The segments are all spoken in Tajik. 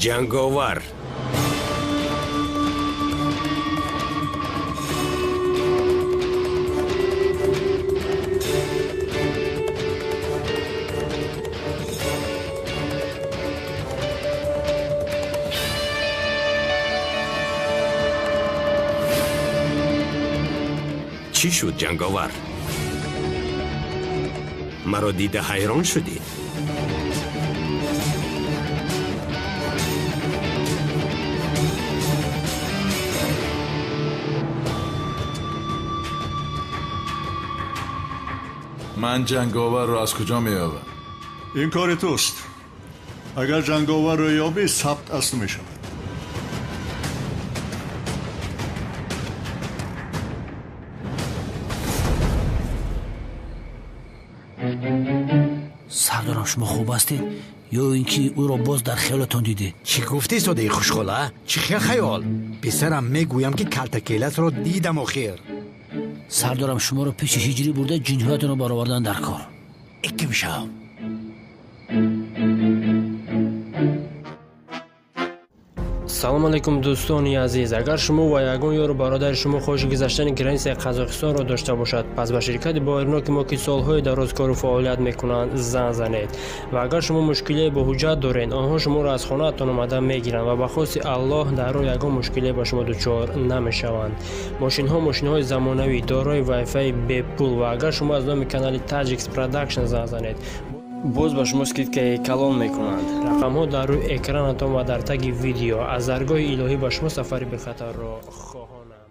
Ҷанговар. Чӣ шуд, ҷанговар? Маро дида ҳайрон шудӣ? Ман ҷанговарро аз куҷо меёбам? Ин кори туст. Агар ҷанговарро ёбӣ, сабт аз ту мешавад. Сардорам, шумо хуб ҳастед ё ин ки ӯро боз дар хаёлатон дидед? Чӣ гуфтӣ, содаи хушхола? Чӣ хел хаёл? Писарам, мегӯям ки калтакеласро дидам охир. Сардорам, шуморо пеши ҳиҷрӣ бурда ҷинҳоятонро баровардан дар кор. Икки мешавам. Салом алейкум, дӯстони азиз. Агар шумо ва ягон ёру бародари шумо хоҳиши гузаштани границаи Қазоқистонро дошта бошад, пас ба ширкати боирноки мо, ки солҳои дароз кору фаъолият мекунанд, занг занед. Ва агар шумо мушкилие бо ҳуҷҷат доред, онҳо шуморо аз хонаатон омада мегиранд ва ба хости Аллоҳ дар роҳ ягон мушкилие ба шумо дучор намешаванд. Мошинҳо мошинҳои замонавӣ, дорои вайфаи бепул, ва агар шумо аз номи канали Таҷикс Продакшн занг занед, боз ба шумо скидкаи калон мекунанд. Рақамҳо дар рӯи экранатон ва дар таги видео. Аз даргоҳи илоҳӣ ба шумо сафари бехатарро хоҳонам.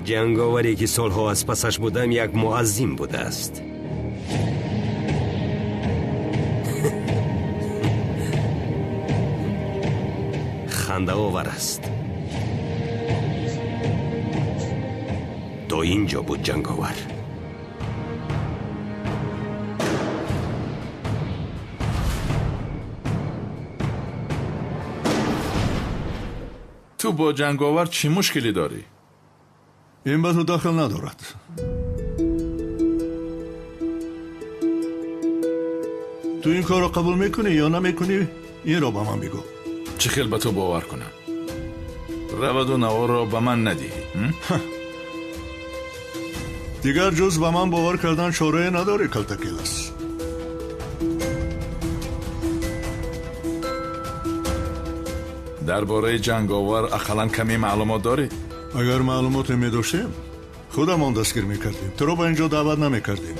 Ҷанговаре ки солҳо аз пасаш будам, як муаззим будааст. Хандаовар аст. То ин ҷо буд ҷанговар. Ту бо ҷанговар чӣ мушкилӣ дорӣ? Ин ба ту дахл надорад. Ту ин корро қабул мекунӣ ё намекунӣ, инро ба ман бигӯ. Чӣ хел ба ту бовар кунам? Раваду наворро ба ман надиҳӣ. Дигар ҷуз ба ман бовар кардан чорае надорӣ, калтакелас. Дар бораи ҷанговар ақаллан каме маълумот доред? Агар маълумоте медоштем, худамон дастгир мекардем, туро ба ин ҷо даъват намекардем.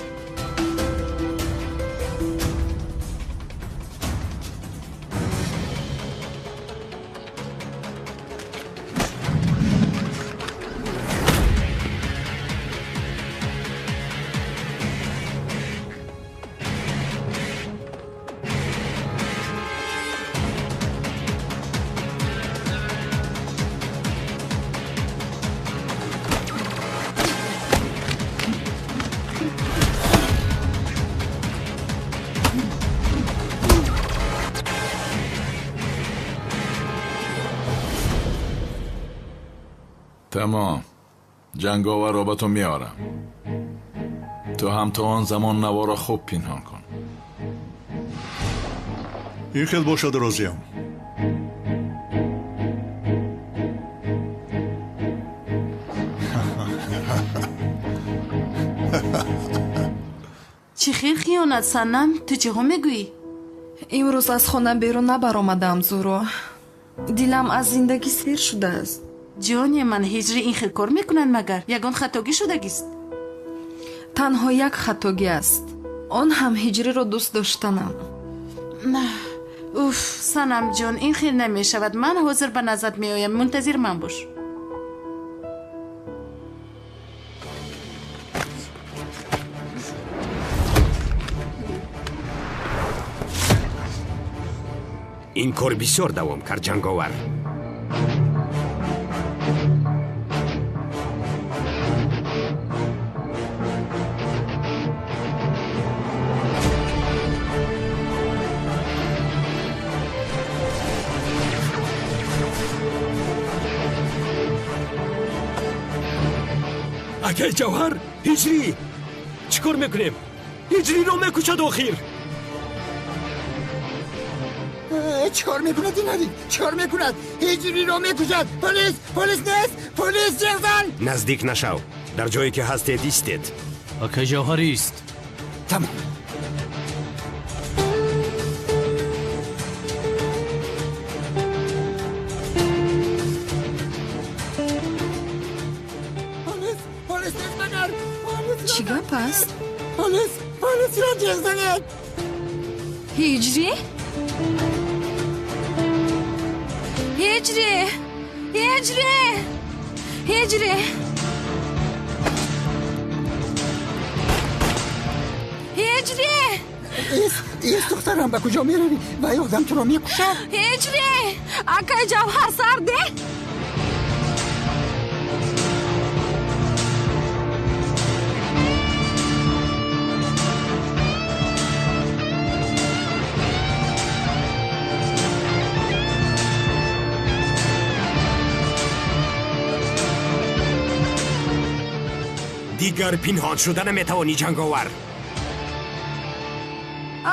Тамом, ҷанговарро ба ту меорам. Ту ҳам то он замон наворро хуб пинҳон кун. Ин хел бошад, розиям. Чӣ хел хиёнат, Санам? Ту чиҳо мегӯӣ? Имрӯз аз хона берун набаромадам, Зуро. Дилам аз зиндагӣ сер шудааст. Ҷоне ман, ҳиҷрӣ ин хел кор мекунанд магар? Ягон хатогӣ шудагист? Танҳо як хатогӣ аст. Он ҳам ҳиҷриро дӯст доштанам. Уф, Санамҷон, ин хел намешавад. Ман ҳозир ба назарат меоям. Мунтазир ман бош. Ин кор бисёр давом кард, ҷанговар. Акай Ҷавҳар, Ҳиҷрӣ! Чӣ кор мекунем? Ҳиҷриро мекушад охир! Чӣ кор мекунад ин ҳариф? Чӣ кор мекунад? Ҳиҷриро мекушад! Полис! Полис нест! Полис ҷеғ зан! Наздик нашав. Дар ҷое ки ҳастед истед. Акай Ҷавҳар ист. Тамом. Полис! Полис нест магар? Чӣ гап аст? Полис! Полисро ҷеғ занед! Ҳиҷрӣ? Ҳиҷрӣ! Ҳиҷрӣ! Ҳиҷрӣ! Ҳиҷрӣ! Ист, ист духтарам, ба куҷо меравӣ? Вай одам туро мекушад. Ҳиҷрӣ! Акай Ҷавҳар сарде? Дигар пинҳон шуда наметавонӣ, ҷанговар.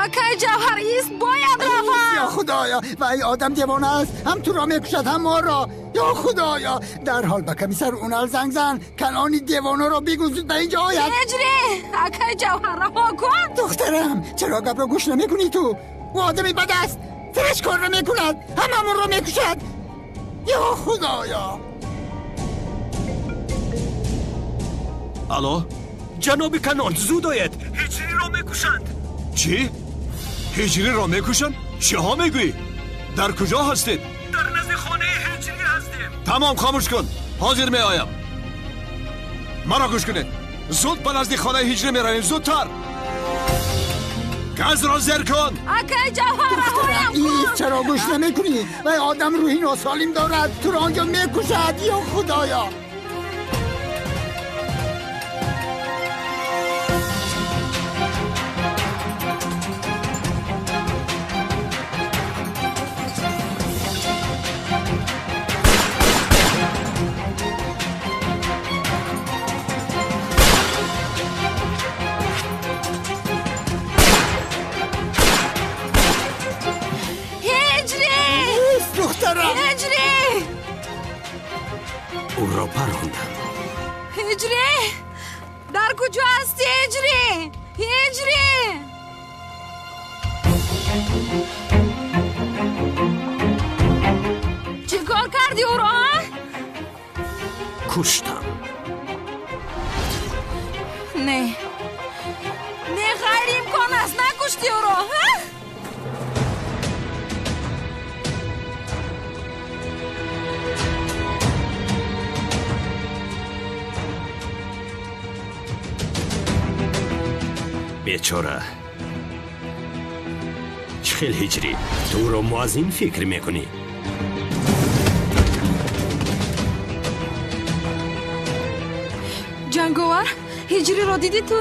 Акай Ҷавҳар ист, бояд равам. Ё Худоё, вай одам девона аст, ҳам туро мекушад, ҳам моро. Ё Худоё, дарҳол ба комиссар Унал занг зан, Канони девонаро бигӯ зуд ба инҷо ояд. Ҳиҷрӣ! Акай Ҷавҳар раҳо кун. Духтарам, чаро гапро гӯш намекунӣ ту? Ӯ одами бад аст, сараш корро мекунад, ҳамамонро мекушад. Ё Худоё! Алло? Ҷаноби Канон, зуд оед! Ҳиҷриро мекушанд! Чӣ? Ҳиҷриро мекушанд? Чиҳо мегӯӣ? Дар куҷо ҳастед? Дар назди хонаи Ҳиҷрӣ ҳастем. Тамом, хомӯш кун. Ҳозир меоям. Маро гӯш кунед. Зуд ба назди хонаи Ҳиҷрӣ меравем, зудтар. Газро зер кун. Акай Ҷавҳар, раҳоям кун. Ист, чаро гӯш намекунӣ? Вай одам рӯҳи носолим дорад, туро онҷо мекушад. Ё Худоё! Ӯро парондам. Ҳиҷрӣ! Дар куҷо ҳастӣ, Ҳиҷрӣ? Ҳиҷрӣ! Чӣ кор кардӣ ӯро, ҳа? Куштам. Не. Не, ғайриимкон аст, накуштӣ ӯро, ҳа? Бечора. Чӣ хел Ҳиҷрӣ? Ту ӯро муаззин фикр мекунӣ? Ҷанговар, Ҳиҷриро дидӣ ту?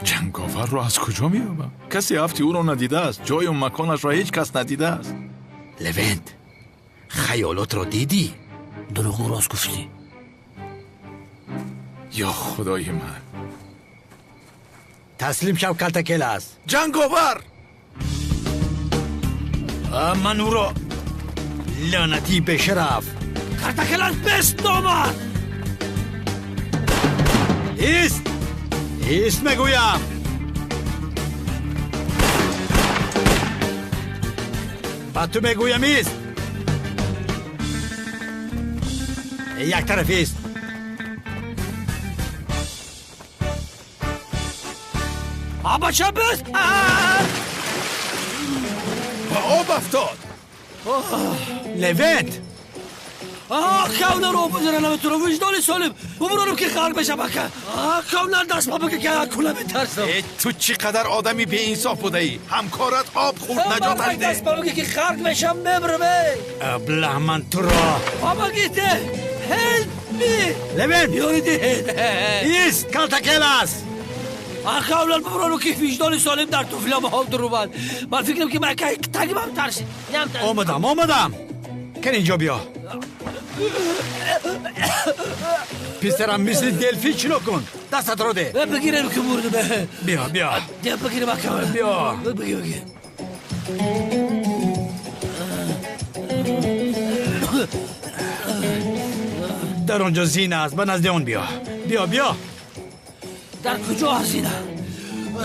Ҷанговарро аз куҷо меёбам? Касе афти ӯро надидааст, ҷою маконашро ҳеҷ кас надидааст. Левент, хаёлотро дидӣ? Дурӯғу рост гуфтӣ. Ё Худои ман! Таслим шав, Калтакелас. Ҷанговар! Ман ӯро лаънатии бешараф. Калтакелас бест омад! Ист! Ист мегӯям! Ба ту мегӯям, ист! Як тараф ист! Бача бис! Ба об афтод. Левент! Кавнар об бизара наметонам, виҷдони солим. Бубуронам ки ғарқ мешам ака. Кавнар даст ба бика ки акула метарсам. Э, ту чӣ қадар одами беинсоф будаӣ. Ҳамкорат об хӯрд, наҷоташ деҳ. Даст ба бика ки ғарқ мешам, мемирам, эй. Аблаҳ, ман туро. Помогите! Help me! Левент! Ёри диҳед. Ист, калтакелас! Акавлар бубуронам ки виҷдони солим дар туфлям ҳол дурумад. Ман фикрам ки ман тагимам тарсид. Омадам, омадам. Кан инҷо биё. Писарам, мисли делфин шино кун. Дастатро деҳ. Бигирем ки мурдам. Биё, биё. Бигирем ака. Биё. Бигир, бигир. Дар он ҷо зина аст, ба назди он биё. Биё, биё. Дар куҷо аст зина?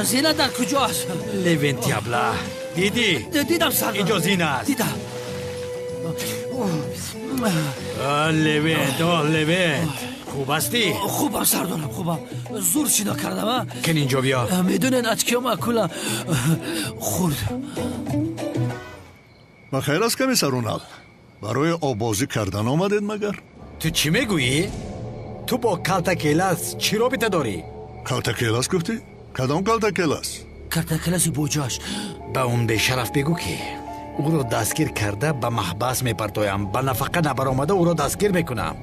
Зина дар куҷо аст? Левенти абла. Дидӣ? Дидам, сардор. Инҷо зина аст. Дидам. Левент, о Левент. Хуб ҳастӣ? Хубам, сардорам, хубам. Зур шино кардам, а? Кан инҷо биё. Медонед, аз киём акула хӯрд. Ба хайр аст, комиссар Унал? Барои оббозӣ кардан омадед магар? Ту чӣ мегӯӣ? Ту бо калтакелас чӣ робита дорӣ? Калтакелас гуфтӣ? Кадом калтакелас? Калтакеласи боҷоаш. Ба он бешараф бигӯ ки ӯро дастгир карда ба маҳбас мепартоям, ба нафақа набаромада ӯро дастгир мекунам.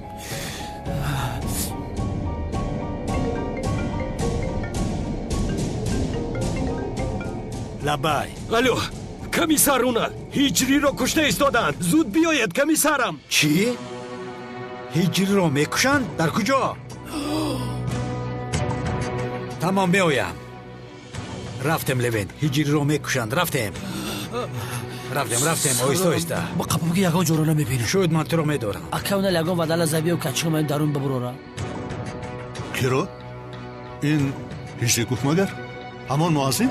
Лабай. Алло, комиссар Унал, Ҳиҷриро кушта истодаанд. Зуд биёед, комиссарам. Чӣ? Ҳиҷриро мекушанд? Дар куҷо? Тамом, меоям. Рафтем, Левент, Ҳиҷриро мекушанд. Рафтем. Рафтем, рафтем, оҳиста, оҳиста. Ба қапам ки ягон ҷоро намебинам. Шояд ман туро медорам. Ака Унал, ягон вадала забиё качиқам ин дарун бибурора. Киро? Ин ҳиҷрӣ гуфт магар? Ҳамон муаззин?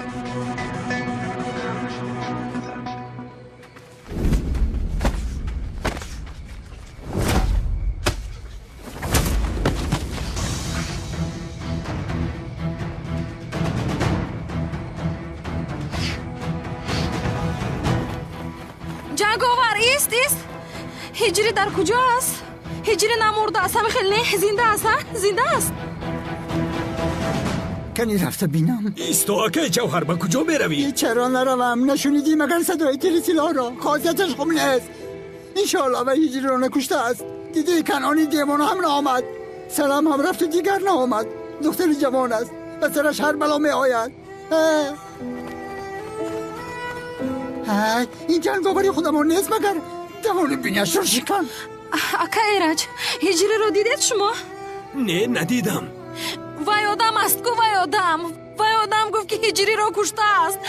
Ҷанговар, ист, ист. Ҳиҷрӣ дар куҷо аст? Ҳиҷрӣ намурдааст, ҳами хел не, зинда аст, ҳа? Зинда аст. Кани рафта бинам. Исто, акаи Ҷавҳар, ба куҷо меравӣ? Чаро наравам? Нашунидӣ магар садои тири силоҳро? Хосияташ хуб нест. Иншоалло ва ҳиҷриро накуштааст. Дидӣ, Канони девона ҳам наомад. Салам ҳам рафту дигар наомад. Духтари ҷавон аст, ба сараш ҳар бало меояд. Ин ҷанговари худамон нест магар? Давони биняшро шикан. Ака Эраҷ, ҳиҷриро дидед шумо? Не, надидам. Вай одам аст ку, вай одам. Вай одам гуфт ки ҳиҷриро куштааст.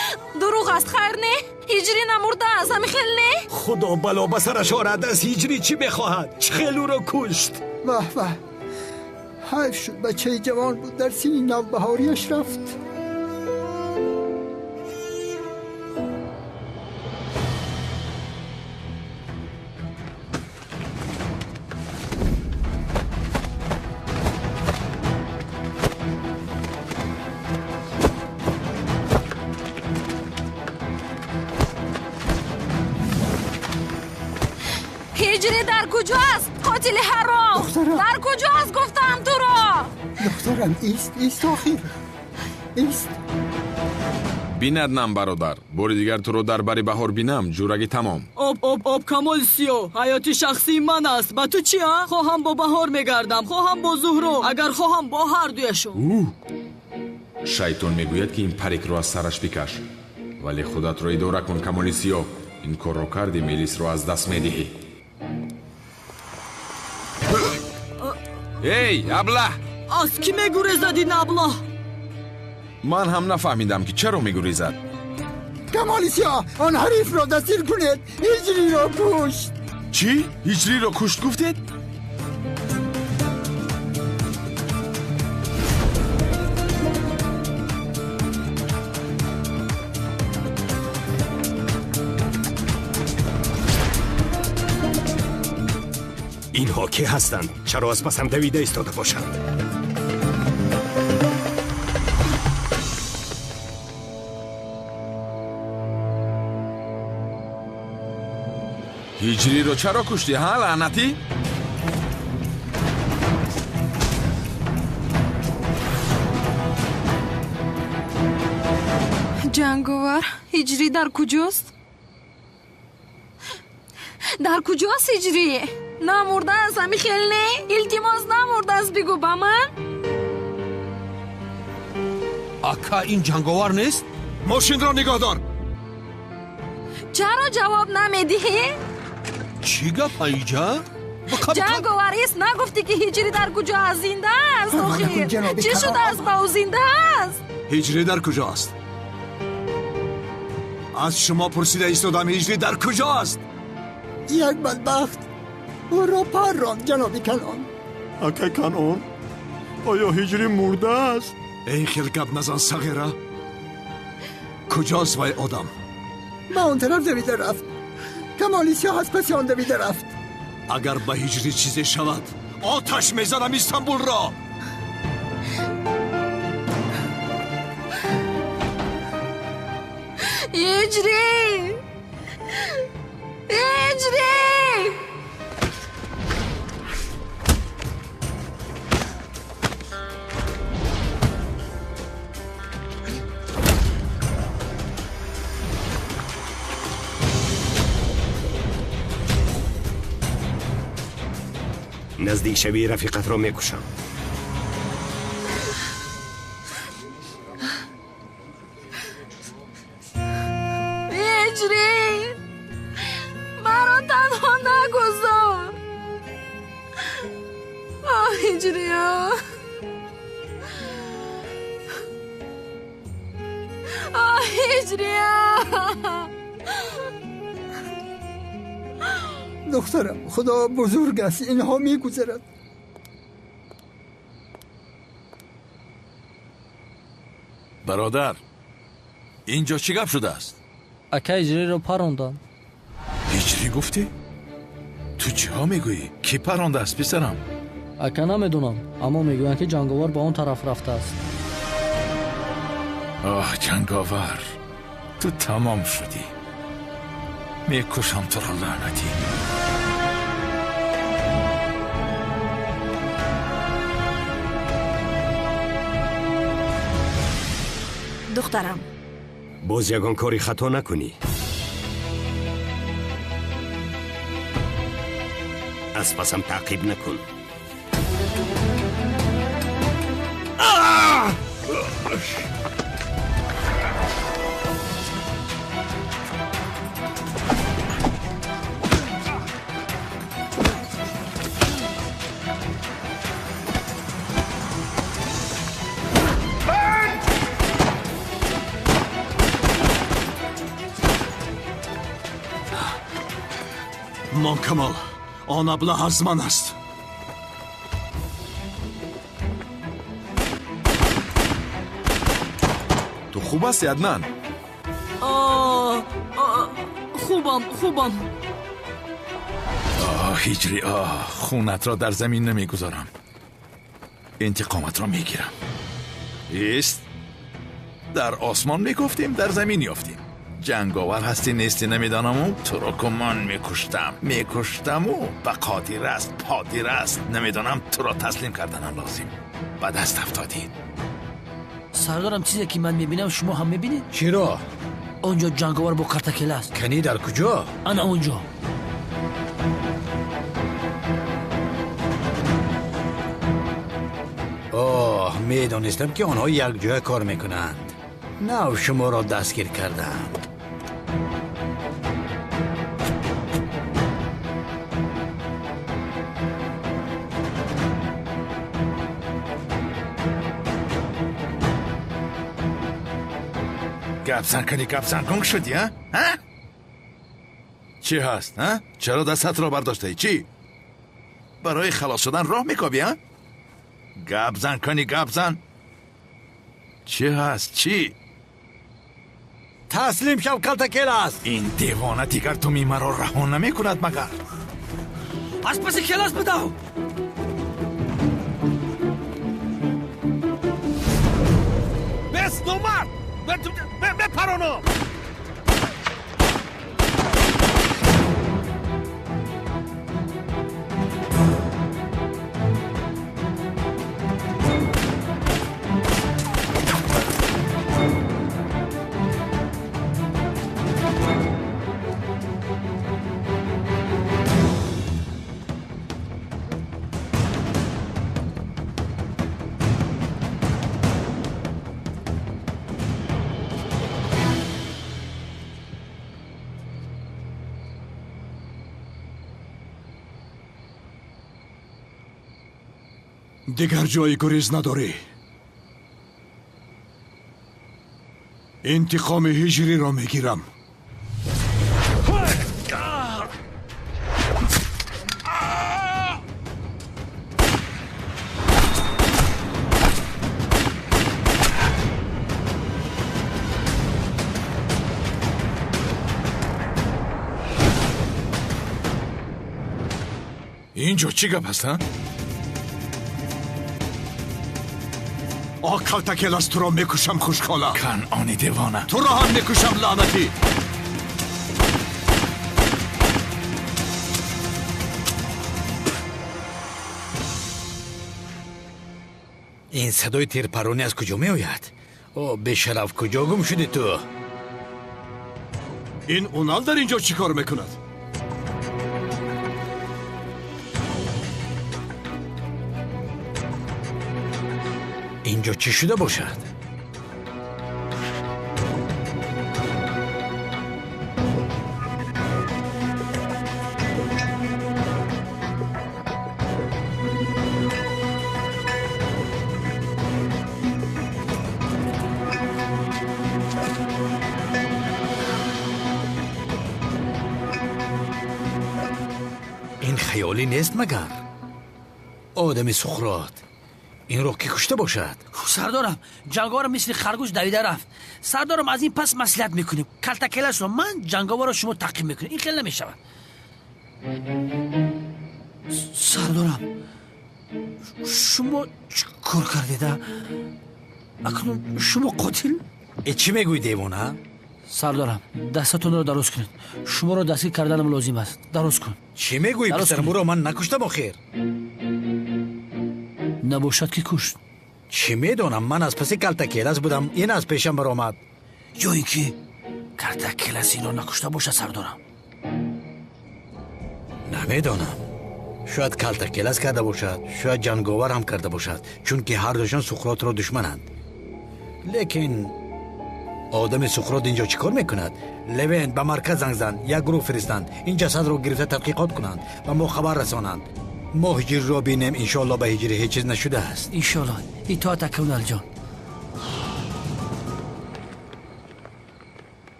Дурӯғ аст, хайр не? Ҳиҷрӣ намурдааст, ҳами хел не? Худо бало ба сараш орад. Аз ҳиҷрӣ чӣ мехоҳад? Чӣ хел ӯро кушт? Ваҳ, ваҳ, ҳайф шуд, бачаи ҷавон буд, дар синни навбаҳориаш рафт. Ҳиҷрӣ дар куҷо аст? Қотили ҳаром! Дар куҷо аст, гуфтам туро? Духтарам, ист, ист, охир. Ист. Бинад нам, бародар, бори дигар туро дар бари Баҳор бинам, ҷурагӣ тамом. Об, об, об, Камоли Сиёҳ, ҳаёти шахсии ман аст. Ба ту чи, а? Хоҳам бо Баҳор мегардам, хоҳам бо Зуҳро, агар хоҳам бо ҳар дуяшон. Шайтон мегӯяд ки ин парикро аз сараш бикаш, вале худатро идора кун, Камоли Сиёҳ. Ин корро кардӣ, мелисро аз даст медиҳӣ. Эй, аблаҳ! Аз кӣ мегурезад ин аблаҳ? Ман ҳам нафаҳмидам ки чаро мегурезад. Камоли Сиёҳ, он ҳарифро дастгир кунед, ҳиҷриро кушт. Чӣ? Ҳиҷриро кушт гуфтед? Инҳо кӣ ҳастанд? Чаро аз пасам давида истода бошанд? Ҳиҷриро чаро куштӣ, ҳа, лаънатӣ? Ҷанговар, Ҳиҷрӣ дар куҷост? Дар куҷост Ҳиҷрӣ? Намурдааст, ҳами хел не? Илтимос, намурдааст, бигӯ ба ман. Ака, ин ҷанговар нест? Мошинро нигоҳ дор. Чаро ҷавоб намедиҳӣ? Чӣ гап, аиҷа? Ҷанговар ист, нагуфтӣ ки Ҳиҷрӣ дар куҷо аст? Зинда аст охир. Чӣ шудааст ба ӯ? Зинда аст? Ҳиҷрӣ дар куҷо аст? Аз шумо пурсида истодам, Ҳиҷрӣ дар куҷо аст? Як бадбахт ӯро парронд, ҷаноби Канон. Акай Канон, оё Ҳиҷрӣ мурдааст? Эй, хел гап назан, сағира. Куҷост вай одам? Ба он тараф давида рафт. Камоли сиёҳ аз паси он давида рафт. Агар ба Ҳиҷрӣ чизе шавад, оташ мезанам Истанбулро. Ҳиҷрӣ! Ҳиҷрӣ! Наздик шавӣ, рафиқатро мекушам. Ҳиҷрӣ, маро танҳо нагузор. Оҳ, Ҳиҷрӣ, оҳ, Ҳиҷрӣ. Духтарам, худо бузург аст, инҳо мегузарад. Бародар, инҷо чӣ гап шудааст? Ака, Ҳиҷриро паронданд. Ҳиҷрӣ гуфтӣ? Ту чиҳо мегӯӣ? Кӣ парондааст, писарам? Ака, намедонам, аммо мегӯянд ки ҷанговар ба он тараф рафтааст. Оҳ, ҷанговар, ту тамом шудӣ. Мекушам туро, лаънатӣ. Духтарам, боз ягон кори хато накунӣ. Аз пасам таъқиб накун. Мон Камол, он аблаҳ аз ман аст. Ту хуб ҳастӣ, Аднан? Хубам, хубам. Оҳ, Ҳиҷрӣ, оҳ, хунатро дар замин намегузорам. Интиқоматро мегирам. Ист, дар осмон мегуфтем, дар замин ёфтем. Ҷанговар ҳастӣ нестӣ намедонаму, туро гумон мекуштам, мекуштаму ба қодир аст, подир аст, намедонам, туро таслим карданам лозим. Ба даст афтодӣ. Сардорам, чизе ки ман мебинам, шумо ҳам мебинед? Чиро? Он ҷо ҷанговар бо картакела аст. Канӣ, дар куҷо? Ана он ҷо. Оҳ, медонистам ки онҳо якҷоя кор мекунанд. Нав шуморо дастгир кардам. Гапзан кунӣ, гапзан гунг шудӣ, а? А? Чӣ ҳаст, а? Чаро дастатро бардоштаӣ? Чӣ? Барои халос шудан роҳ мекобӣ, а? Гапзан кунӣ, гапзан. Чӣ ҳаст, чӣ? Таслим шав, калтакел аст. Ин девона дигар думи маро раҳо намекунад магар. Аз паси келас бидав. Бес, номард! Мепаронам! Дигар ҷои гурез надорӣ. Интиқоми ҳиҷриро мегирам. Инҷо чӣ гап аст, а? О, калтакелас, туро мекушам, хушкола. Канъони девона. Туро ҳам мекушам, лаънатӣ. Ин садои тирпаронӣ аз куҷо меояд? О, бешараф, куҷо гум шудӣ ту? Ин Унал дар ин ҷо чӣ кор мекунад? Инҷо чӣ шуда бошад? Ин хаёлӣ нест магар? Одами Суқрот инро ки кушта бошад? Сардорам, ҷанговарам мисли харгӯш давида рафт. Сардорам, аз ин пас маслиҳат мекунем. Калтакеласро ман, ҷанговарро шумо таъқиб мекунем. Ин хел намешавад. Сардорам, шумо чӣ кор кардеда? Акнун шумо қотил? Э, чӣ мегӯӣ, девона? Сардорам, дастатонро дароз кунед. Шуморо дастгир карданам лозим аст. Дароз кун. Чӣ мегӯӣ, писарам? Ӯро ман накуштам охир. Набошад ки кушт. Чӣ медонам, ман аз паси калтакелас будам, ин аз пешам баромад. Ё ин ки калтакелас инро накушта бошад, сардорам? Намедонам. Шояд калтакелас карда бошад, шояд ҷанговар ҳам карда бошад, чунки ҳардушон Суқротро душмананд. Лекин одами Суқрот инҷо чӣ кор мекунад? Левент, ба марказ занг зан, як гурӯҳ фиристанд, ин ҷасадро гирифта тадқиқот кунанд ва мо хабар расонанд. Мо ҳиҷриро бинем, иншоалло ба ҳиҷрӣ ҳеҷ чиз нашудааст. Иншоалло. Итоат акуналҷон.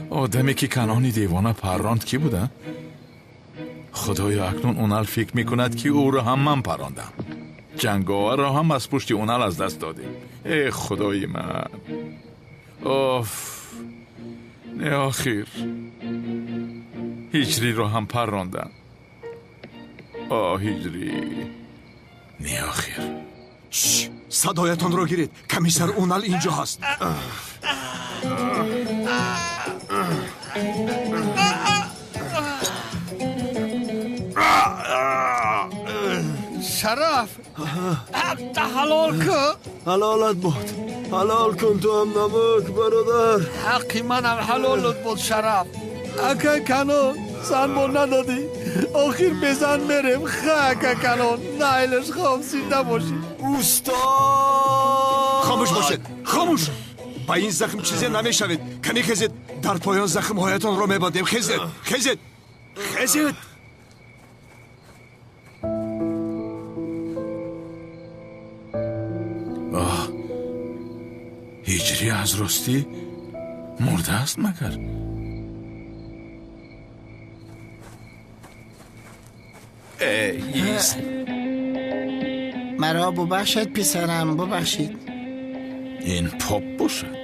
Одаме ки Канъони девона парронд кӣ буда? Худоё, акнун Унал фикр мекунад ки ӯро ҳам ман паррондам. Ҷанговарро ҳам аз пушти Унал аз даст додем. Э, худои ман! Оф! Не, охир. Ҳиҷриро ҳам паррондам. О, ҳиҷрӣ. Не, охир. Садоятонро гиред. Комиссар Унал инҷо ҳаст. Шараф, ҳалол кун. Ҳалолат бод. Ҳалол кун ту ҳам намак, бародар. Ҳаққи манам ҳалолат бод, Шараф. Ака Канон, зан мо надодӣ. Охир безан мерем. Ха, ака Канон, найлаш хом зинда бошӣ. Устод! Хомӯш бошед, хомӯш! Ба ин захм чизе намешавед. Кани хезед, дар поён захмҳоятонро мебандем. Хезед, хезед, хезед! Оҳ, ҳиҷрӣ аз ростӣ мурдааст магар? Ист. Маро бубахшед, писарам, бубахшед. Ин поп бошад.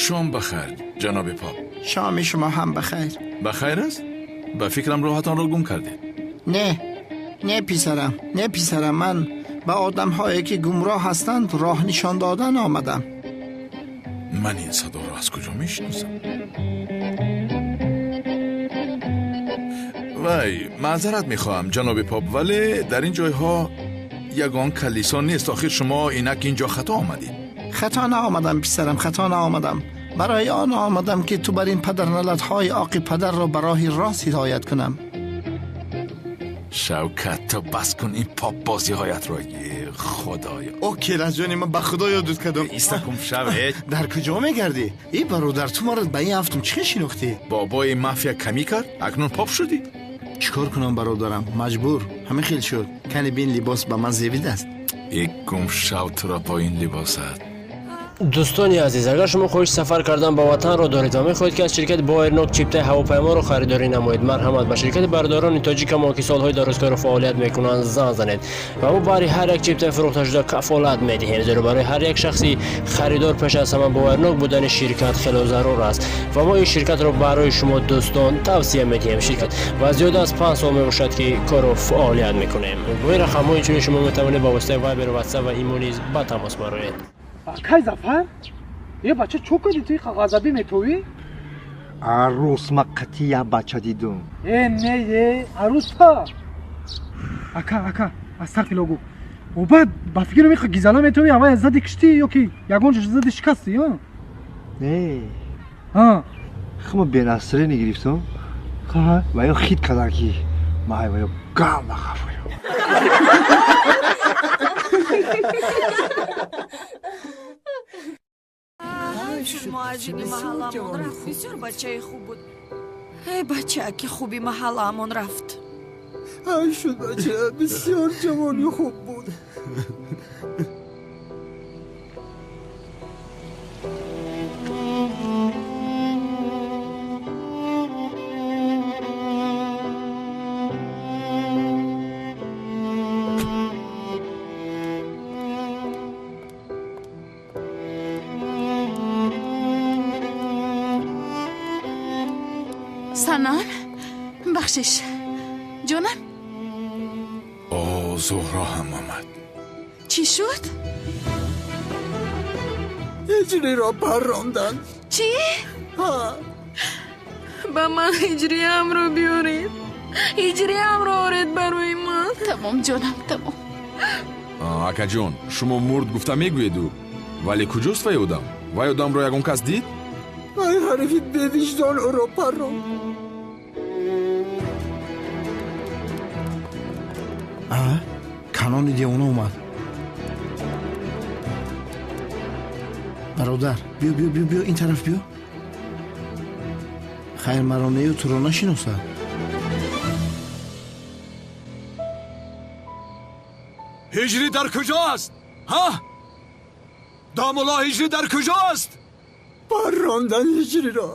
Шом бахайр, ҷаноби поп. Шоми шумо ҳам бахайр. Бахайр аст? Ба фикрам роҳатонро гум кардед. Не, не, писарам, не, писарам, ман ба одамҳое ки гумроҳ ҳастанд роҳ нишон додан омадам. Ман ин садоро аз куҷо мешиносам? Вай, маъзарат мехоҳам, ҷаноби поп, вале дар ин ҷойҳо ягон калисо нест. Охир шумо инак инҷо хато омадед. Хато наомадам, писарам, хато наомадам. Барои он омадам ки ту бар ин падарналатҳои оқи падарро ба роҳи рост ҳидоят кунам. Шавкат, то бас кун ин попбозиҳоятро. Худоё. О, келаҷони ман ба худо ёдут кардам. Истакум шавед. Дар куҷо мегардӣ? Эй бародар, ту маро ба ин ҳафтум чӣ шинохтӣ? Бобои мафия камӣ кард, акнун поп шудӣ. Чӣ кор кунам бародарам? Маҷбур. Ҳамин хел шуд. Кани бин либос ба ман зебидааст. Э гум шав туро бо ин либосат. Дӯстони азиз, агар шумо хоҳиши сафар кардан ба ватанро доред ва мехоҳед, ки аз ширкати Боэрнок чиптаи ҳавопайморо харидорӣ намоед, марҳамат ба ширкати бародарони тоҷикамо, ки солҳои дарозкорро фаъолият мекунанд, занг занед ва мо барои ҳар як чиптаи фурӯхташуда кафолат медиҳем, зеро барои ҳар як шахси харидор пеш аз ҳама боэрнок будани ширкат хело зарур аст ва мо ин ширкатро барои шумо дӯстон тавсия медиҳем. Ширкат ва зиёда аз 5 сол мебошад, ки корро фаъолият мекунем. Бо ин рақамҳо инчунин шумо метавонед ба воситаи Вайбер, Ватсап ва Имо низ ба тамос бароед. Акай Зафар, е бача чо кардӣ ту ғазабӣ метовӣ? Арӯс ма қатъи як бача дидум. Э не е, арӯса. Ака, ака, астағфирулло гу. О баъд ба фикрм иқа гизала метовӣ, аввал зади киштӣ ё ки ягон ҷо зади шикастӣ, ё? Не. Ҳа. Хума бенасрини гирифтум. Ха. Ва ё хит кардан ки май ва ё ганда хафаю. Муаҷини маҳалламон рафт. Бисёр бачаи хуб буд. Эй бачаки хуби маҳалламон рафт. Ай шуд бача, бисёр ҷавони хуб буд. Санам, бахшиш. Ҷонам? О, Зуҳро ҳам омад. Чӣ шуд? Ҳиҷриро парронданд. Чӣ? Ҳа. Ба ман ҳиҷриамро биёред. Ҳиҷриамро оред барои ман. Тамом ҷонам, тамом. Акаҷон, шумо мурд гуфта мегӯеду, вале куҷост вай одам? Вай одамро ягон кас дид? Вай ҳарифи бевиҷдон ӯро парронд. А, Канони девона омад. Бародар, биё, биё, биё, биё, ин тараф биё. Хайр, маро нею туро нашиносад. Ҳиҷрӣ дар куҷоаст? Ҳа? Домулло ҳиҷрӣ дар куҷоаст? Паррондан ҳиҷриро.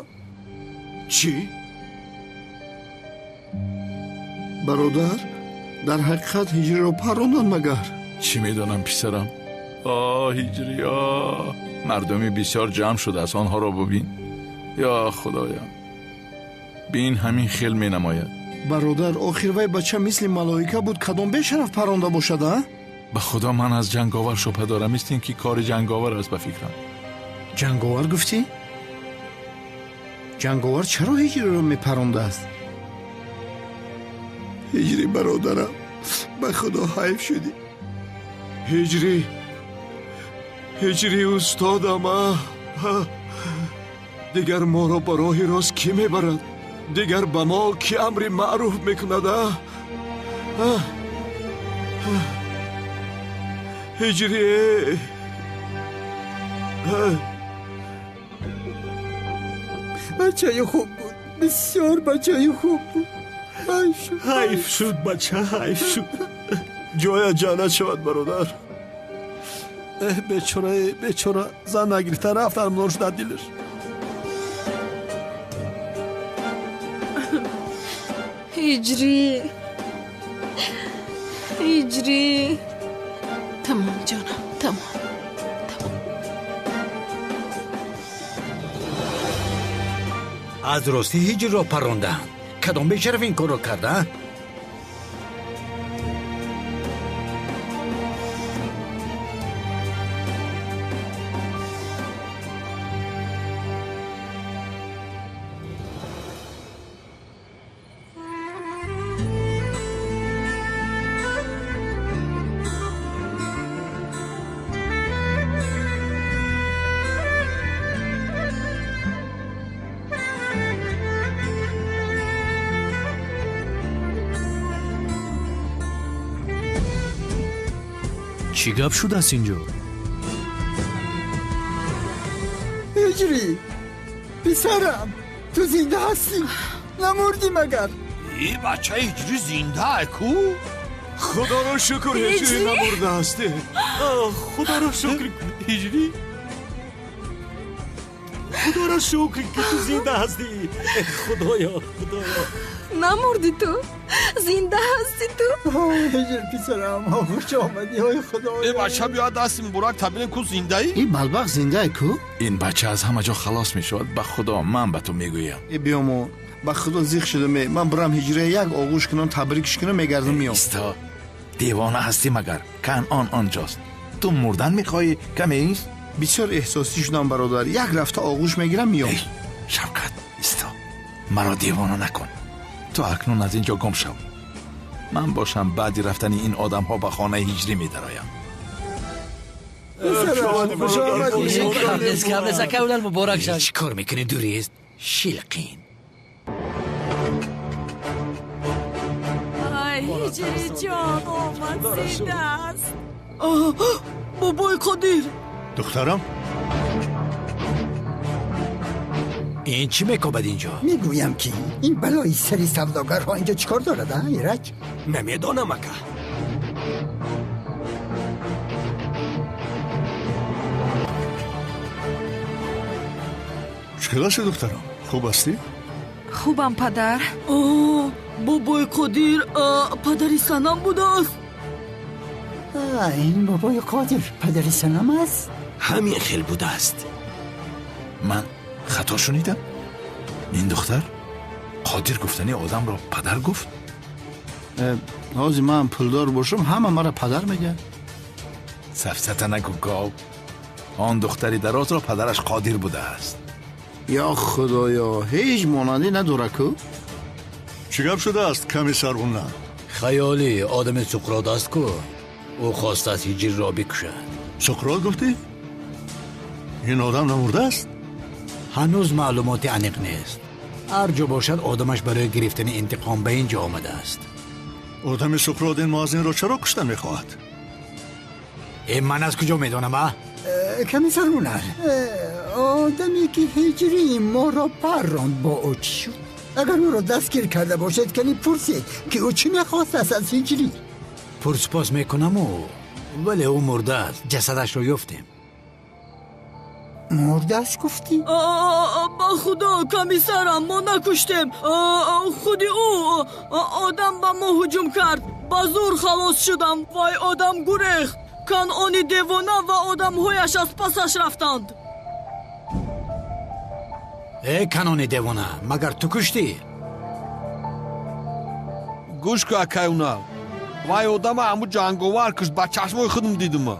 Чӣ? Бародар, дар ҳақиқат ҳиҷриро парронданд магар? Чӣ медонам писарам? О, ҳиҷрӣ, о, мардуми бисёр ҷамъ шудааст, онҳоро бубин. Ё худоям, бин ҳамин хел менамояд. Бародар, охир вай бача мисли малоика буд, кадом бешараф парронда бошад, а? Ба худо ман аз ҷанговар шубҳа дорам, мисли ин ки кори ҷанговар аст ба фикрам. Ҷанговар гуфтӣ? Ҷанговар чаро ҳиҷриро мепарондааст? Ҳиҷрӣ бародарам, ба худо ҳайф шудӣ. Ҳиҷрӣ, ҳиҷрӣ устодам, дигар моро ба роҳи рост кӣ мебарад? Дигар ба мо кӣ амри маъруф мекунад? Ҳиҷрӣ, бачаи хуб буд, бисёр бачаи хуб буд. Ҳайф шуд бача, ҳайф шуд. Ҷоя ҷаннат шавад бародар. Эҳ бечора, бечора, зан нагирифта рафт армон шуда дилаш. Ҳиҷрӣ, ҳиҷрӣ. Тамом ҷонам, тамом. Аз ростӣ ҳиҷриро паррондаанд. Кадом бешараф ин корро карда? Чӣ гап шудааст инҷо? Ҳиҷрӣ, писарам, ту зинда ҳастӣ? Намурдӣ магар? И бачаи Ҳиҷрӣ зинда ку? Худоро шукр, Ҳиҷрӣ намурдааст. Худоро шукр, Ҳиҷрӣ. Худоро шукр, ки ту зинда ҳастӣ. Худоё, Худоё. Намурдӣ ту? Зинда ҳастӣ ту? Ҳиҷр писарам, хуш омадӣ, ой Худоё. Э бача, биё дасти муборак табинем, ку зиндаӣ? Ин балбақ зиндае ку? Ин бача аз ҳама ҷо халос мешавад, ба Худо, ман ба ту мегӯям. Э биёмо, ба Худо зиқ шудам. Ман бурам Ҳиҷрия як оғӯш кунам, табрикш кунам, мегардам меом. Исто, девона ҳастӣ магар? Канъон онҷост. Ту мурдан мехоҳӣ, каме ист? Бисёр эҳсосӣ шудам, бародар. Як рафта оғӯш мегирам, меом. Шавкат, исто, маро девона накун. Ту акнун аз ин ҷо гум шав. Ман бошам баъди рафтани ин одамҳо ба хонаи Ҳиҷрӣ медароям. Чӣ кор мекунӣ, дурист? Шилқин. Ай, Ҳиҷрӣ ҷон, омад, зинда аст. Бобои Қодир. Духтарам? Ин чӣ мекобад инҷо? Мегӯям, ки ин балои сари савдогарҳо инҷо чӣ кор дорад, а, Ираҷ? Намедонам, ака. Чӣ хел ҳастӣ, духтарам? Хуб ҳастӣ? Хубам, падар. Бобои Қодир падари Санам будааст. Ин бобои Қодир падари Санам аст? Ҳамин хел будааст. Ман хато шунидам? Ин духтар Қодир гуфтани одамро падар гуфт? Ҳозир ман пулдор бошам, ҳама маро падар мегӯяд. Сафсата нагӯ, гов. Он духтари дарозро падараш Қодир будааст. Ё Худоё, ҳеҷ монандӣ надора ку? Чӣ гап шудааст, комиссар Унна? Хаёлӣ одами Суқрот аст ку. Ӯ хостааст Ҳиҷрро бикушад. Суқрот гуфтӣ? Ин одам намурдааст? Ҳанӯз маълумоти аниқ нест. Ҳар ҷо бошад, одамаш барои гирифтани интиқом ба ин ҷо омадааст. Одами Суқрот ин муаззинро чаро куштан мехоҳад? Э, ман аз куҷо медонам, а? Комиссар Унар, одаме ки Ҳиҷрии моро парронд, бо ӯ чӣ шуд? Агар ӯро дастгир карда бошед, кани пурсед, ки ӯ чӣ мехостааст аз Ҳиҷрӣ. Пурсупос мекунаму, вале ӯ мурдааст, ҷасадашро ёфтем. Мурдааст гуфтӣ? Ба Худо, комиссарам, мо накуштем. Худи ӯ одам ба мо ҳуҷум кард. Ба зур халос шудам. Вай одам гурехт. Канъони девона ва одамҳояш аз пасаш рафтанд. Э, Канъони девона, магар ту куштӣ? Гӯш ку, акай Унал. Вай одама ҳаму ҷанговар кушт, ба чашмои худам дидима.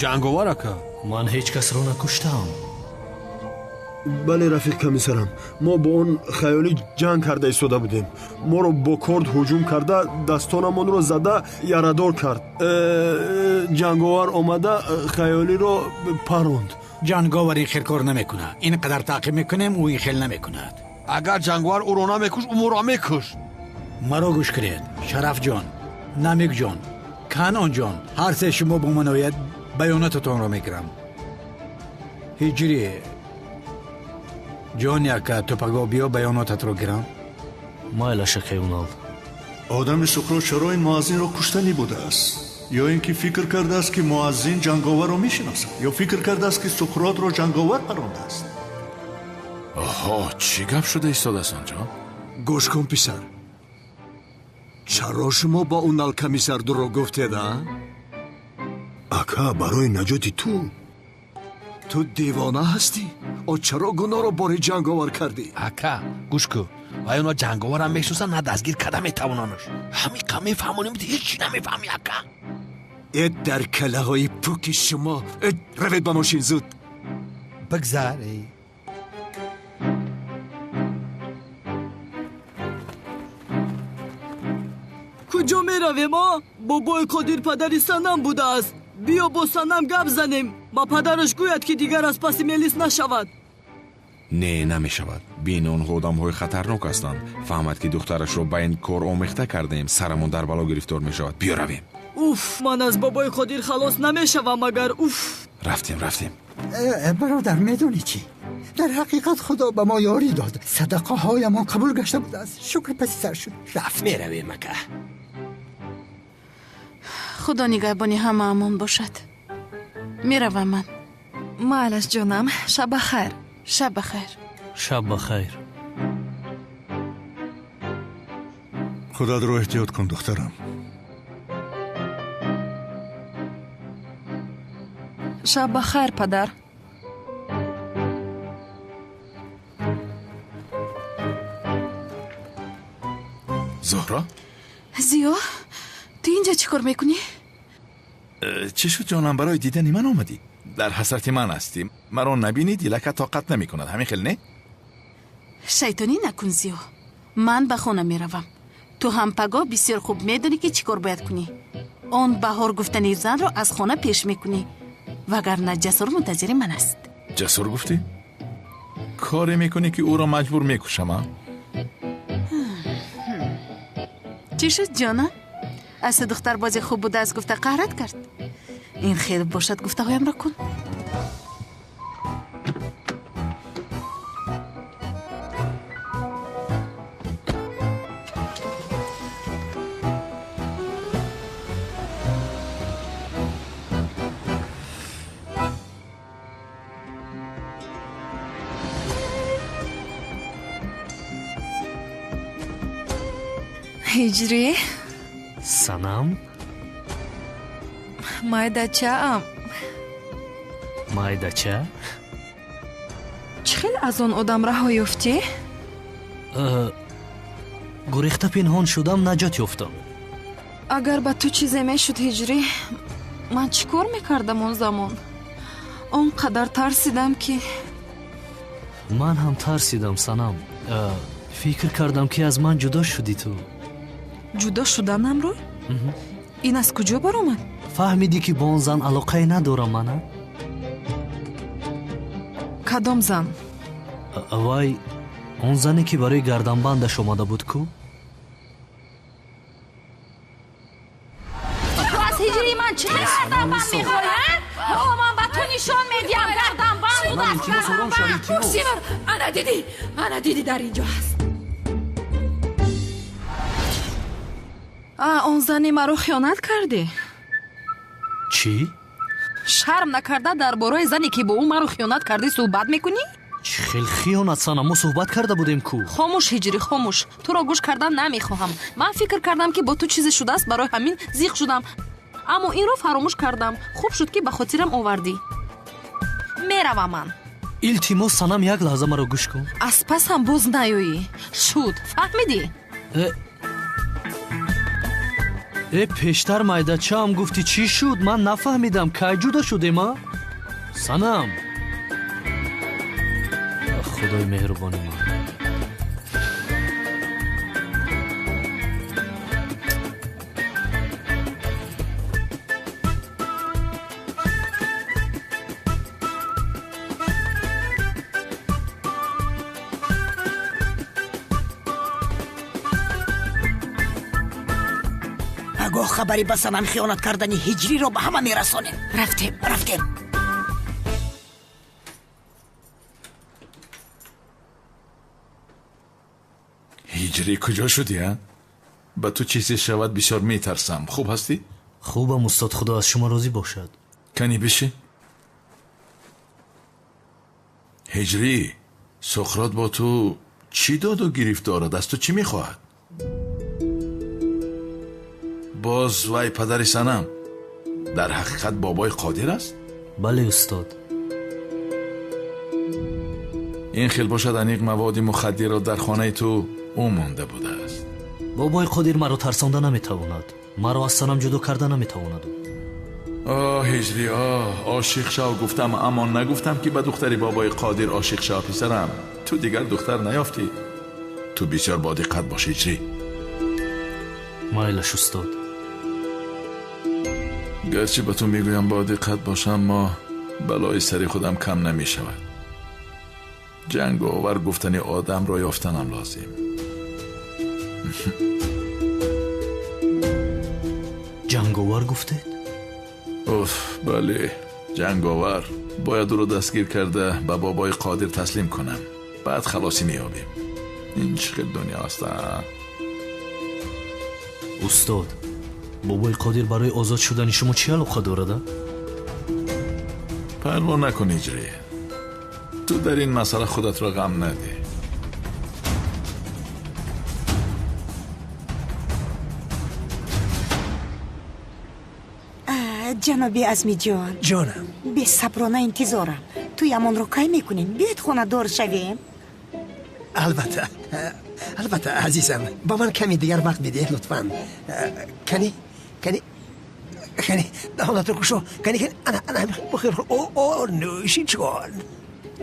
Ҷанговар, ака? Ман ҳеҷ касро накуштам. Бале, рафиқ комиссарам, мо бо он хаёлӣ ҷанг карда истода будем. Моро бо корд ҳуҷум карда, дастонамонро зада ярадор кард. Ҷанговар омада хаёлиро паронд. Ҷанговар ин хел кор намекунад. Ин қадар таъқиб мекунем, ӯ ин хел намекунад. Агар ҷанговар ӯро намекушт, ӯ моро мекушт. Маро гӯш кунед, Шарафҷон, Намикҷон, Канъонҷон, ҳар се шумо бо ман ояд, баёнотатонро мегирам. Ҳиҷрӣ ҷон, яка ту паго биё, баёнотатро гирам. Майла, шакай Унал. Одами Суқрот чаро ин муаззинро куштанӣ будааст? Ё ин ки фикр кардааст, ки муаззин ҷанговарро мешиносад, ё фикр кардааст, ки Суқротро ҷанговар парондааст? Оҳо, чӣ гап шуда истодааст онҷо? Гӯш кун, писар, чаро шумо ба Унал комиссар дурӯғ гуфтед, а? Ака, барои наҷоти ту. Ту девона ҳастӣ? О, чаро гуноҳро бори ҷанговар кардӣ? Ака, гӯш кун, вай оно ҷанговарам мешиносанд, на дастгир карда метавонанаш. Ҳамиқа мефаҳмонем, ҳеҷ чӣ намефаҳмӣ, ака. Э, дар калаҳои пуки шумо! Э, равед ба мошин, зуд. Бигзар. Куҷо меравем, а? Бобои Қодир падари Санам будааст. Биё бо Санам гап занем. Ба падараш гӯяд, ки дигар аз паси Мелис нашавад. Не, намешавад. Бин, онҳо одамҳои хатарнок ҳастанд. Фаҳмад, ки духтарашро ба ин кор омехта кардаем, сарамон дар бало гирифтор мешавад. Биё равем. Уф, ман аз бобои Қодир халос намешавам агар уф. Рафтем, рафтем. Бародар, медонӣ чӣ? Дар ҳақиқат Худо ба мо ёрӣ дод. Садақаҳоямон қабул гашта будааст. Шукр паси сар шуд. Рафт. Меравем, ака. Худо нигаҳбони ҳамаамон бошад. Меравам ман. Майлаш, ҷонам, шаб ба хайр. Шаб ба хайр. Шаб ба хайр. Худатро эҳтиёт кун, духтарам. Шаб ба хайр, падар. Зуҳро? Зиё, ту инҷа чӣ кор мекунӣ? Чӣ шуд, ҷонам, барои дидани ман омадӣ? Дар ҳасрати ман ҳастӣ. Маро набинӣ, дилака тоқат намекунад. Ҳамин хел не? Шайтонӣ накун, Зиё. Ман ба хона меравам. Ту ҳам пагоҳ бисёр хуб медонӣ, ки чӣ кор бояд кунӣ. Он баҳор гуфтани занро аз хона пеш мекунӣ. Вагарна Ҷасур мунтазири ман аст. Ҷасур гуфтӣ? Коре мекунӣ, ки ӯро маҷбур мекушам, а? Чӣ шуд, ҷонам? Аз ту духтарбози хуб будааст гуфта қаҳрат кард? Ин хел бошад, гуфтаҳоямро кун. Ҳиҷрӣ? Санам? Майдачаам. Майдача? Чӣ хел аз он одам раҳо ёфтӣ? Гурехта пинҳон шудам, наҷот ёфтам. Агар ба ту чизе мешуд, Ҳиҷрӣ, ман чӣ кор мекардам он замон? Он қадар тарсидам, ки Ман ҳам тарсидам, Санам. Фикр кардам, ки аз ман ҷудо шудӣ ту. Ҷудо шуданамро? Ин аз куҷо баромад? Фаҳмидӣ, ки бо он зан алоқае надорам мана? Кадом зан? Вай, он зане, ки барои гарданбандаш омада буд ку? Ту аз ҳиҷрии ман чӣ хел гарданбанд мехоҳӣ? Ҳо, ман ба ту нишон медиҳам, гарданбанд будааст, гарданбанд. Мусивар, ана дидӣ, ана дидӣ, дар ин ҷо ҳаст. А, он зане маро хиёнат кардӣ? Чӣ? Шарм накарда дар бораи зане, ки бо ӯ маро хиёнат кардӣ, суҳбат мекунӣ? Чӣ хел хиёнат, Санам? Мо суҳбат карда будем ку. Хомӯш, Ҳиҷрӣ, хомӯш. Туро гӯш кардан намехоҳам. Ман фикр кардам, ки бо ту чизе шудааст, барои ҳамин зиқ шудам. Аммо инро фаромӯш кардам. Хуб шуд, ки ба хотирам овардӣ. Меравам ман. Илтимос, Санам, як лаҳза маро гӯш кун. Аз пасам боз наёӣ. Шуд, фаҳмидӣ? Э, пештар майдачаам гуфтӣ, чӣ шуд? Ман нафаҳмидам, кай ҷудо шудем, а? Санам, Худои меҳрубони ман. Пагоҳ хабари ба Санам хиёнат кардани Ҳиҷриро ба ҳама мерасонем. Рафтем, рафтем. Ҳиҷрӣ, куҷо шудӣ, а? Ба ту чизе шавад, бисёр метарсам. Хуб ҳастӣ? Хубам, устод, Худо аз шумо розӣ бошад. Кани бишин. Ҳиҷрӣ, Суқрот бо ту чӣ доду гирифт дорад? Аз ту чӣ мехоҳад? Боз вай падари Санам дар ҳақиқат бобои Қодир аст? Бале, устод. Ин хел бошад, аниқ маводи мухаддирро дар хонаи ту ӯ монда будааст. Бобои Қодир маро тарсонда наметавонад. Маро аз Санам ҷудо карда наметавонад. Оҳ, Ҳиҷрӣ, оҳ, ошиқ шав гуфтам, аммо нагуфтам, ки ба духтари бобои Қодир ошиқ шав, писарам. Ту дигар духтар наёфтӣ. Ту бисёр бодиққат бош, Ҳиҷрӣ. Майлаш, устод. Гарчи ба ту мегӯям бодиққат бош, аммо балои сари худам кам намешавад. Ҷанговар гуфтани одамро ёфтанам лозим. Ҷанговар гуфтед? Уф, бале, ҷанговар. Бояд ӯро дастгир карда ба бобои Қодир таслим кунам. Баъд халосӣ меёбем. Ин чӣ хел дунё аст, а? Устод, бобои Қодир барои озод шудани шумо чӣ алоқа дорад? Парво накун, Ҳиҷрӣ. Ту дар ин масъала худатро ғам надеҳ. Ҷаноби Азмиҷон. Ҷонам. Бесаброна интизорам. Туямонро кай мекунем? Биёед хонадор шавем. Албатта, албатта, азизам. Ба ман каме дигар вақт бидеҳ, лутфан. Кани, кани, кани, даҳонатро кушо. Кани, кани, ана, ана, бихӯр. О, о, нӯши ҷон.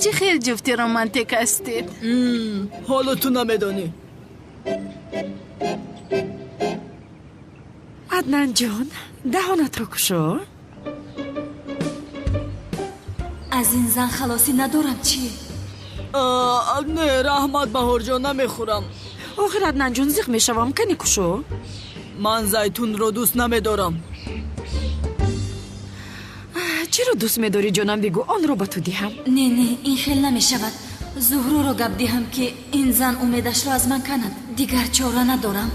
Чӣ хел ҷуфти романтик ҳастед. Ҳоло ту намедонӣ. Аднан ҷон, даҳонатро кушо. Аз ин зан халосӣ надорам, чӣ? Не, раҳмат, Баҳорҷон, намехӯрам. Охир, Аднан ҷон, зиқ мешавам, кани кушо. Ман зайтунро дӯст намедорам. Чиро дӯст медорӣ, ҷонам, бигӯ, онро ба ту диҳам. Не, не, ин хел намешавад. Зуҳроро гап диҳам, ки ин зан умедашро аз ман канад. Дигар чора надорам.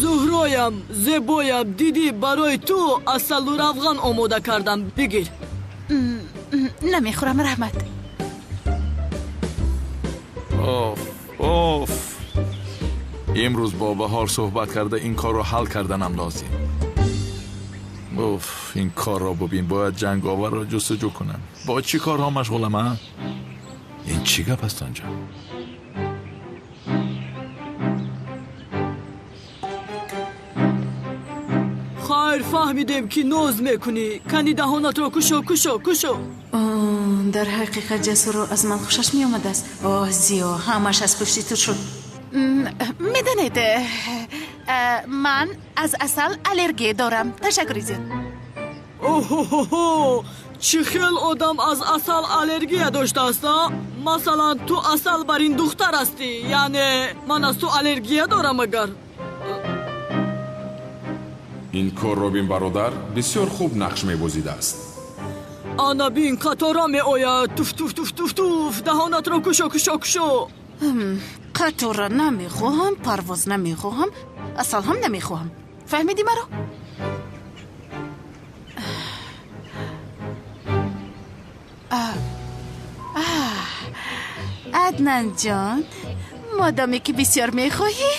Зуҳроям, зебоям, дидӣ, барои ту асалу равған омода кардам. Бигир. Намехӯрам, раҳмат. Оф, оф. Имрӯз бо Баҳор суҳбат карда ин корро ҳал карданам лозим. Уф, ин корро бубин, бояд ҷанговарро ҷустуҷӯ кунам. Бо чӣ корҳо машғулам, а? Ин чӣ гап аст онҷо? Хайр, фаҳмидем, ки ноз мекунӣ. Кани даҳонатро кушо, кушо, кушо. Дар ҳақиқат Ҷасурро аз ман хушаш меомадааст. Оҳ, Зиё, ҳамаш аз пушти ту шуд. Медонед, ман аз асал аллергия дорам. Ташаккури зиёд. Оҳоҳо, чӣ хел одам аз асал аллергия доштааст, а? Масалан, ту асал бар ин духтар ҳастӣ, яъне ман аз ту аллергия дорам агар. Ин корро бин, бародар, бисёр хуб нақш мебозидааст. Ана бин, қатора меояд. Туф, туф, туф, туф, туф. Даҳонатро кушо, кушо, кушо. Қатора намехоҳам, парвоз намехоҳам, асал ҳам намехоҳам. Фаҳмидӣ маро? Аднан ҷон, модоме ки бисёр мехоҳӣ,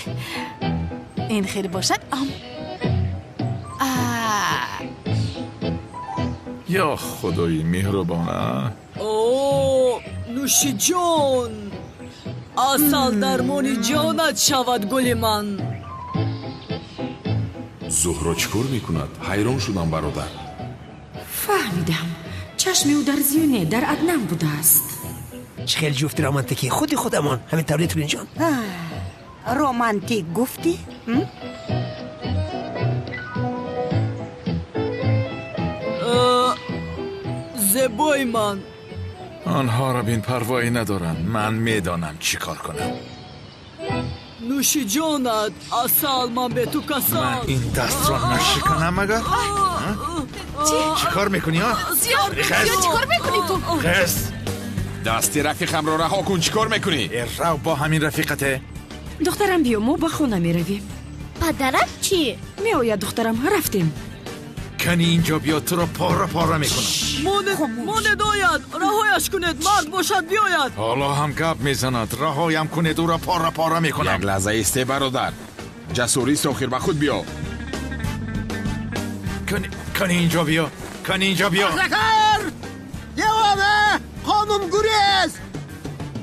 ин хел бошад. Ам ё худои меҳрубона. О, нӯши ҷон, асал дармони ҷонат шавад, гули ман. Зуҳро чӣ кор мекунад? Ҳайрон шудам, бародар. Фаҳмидам, чашми ӯ дар Зиёне, дар Аднан будааст. Чӣ хел ҷуфти романтикӣ, худи худамон ҳамин тавре, Тулинҷон. Романтик гуфтӣ? Зебои ман. Онҳоро бин, парвоӣ надоранд. Ман медонам чӣ кор кунам. Нӯши ҷонат, асал, ман бе ту касал. Ман ин дастро нашиканам агар? Чӣ кор мекунӣ, а? Зиё, чӣ кор мекунӣ ту? Хес! Дасти рафиқамро раҳо кун, чӣ кор мекунӣ? Рав бо ҳамин рафиқате. Духтарам, биё, мо ба хона меравем. Падарат чӣ? Меояд, духтарам, рафтем. Кани инҷо биё, туро пора пора мекунам. Монед, ояд, раҳояш кунед, мард бошад биёяд. Ҳоло ҳам гап мезанад, раҳоям кунед, ӯро пора пора мекунам. Як лаҳза исте, бародар. Ҷасурӣ, охир ба худ биё. Кани инҷо биё, кани инҷо биё. Сохтакор! Девона! Қонунгурез!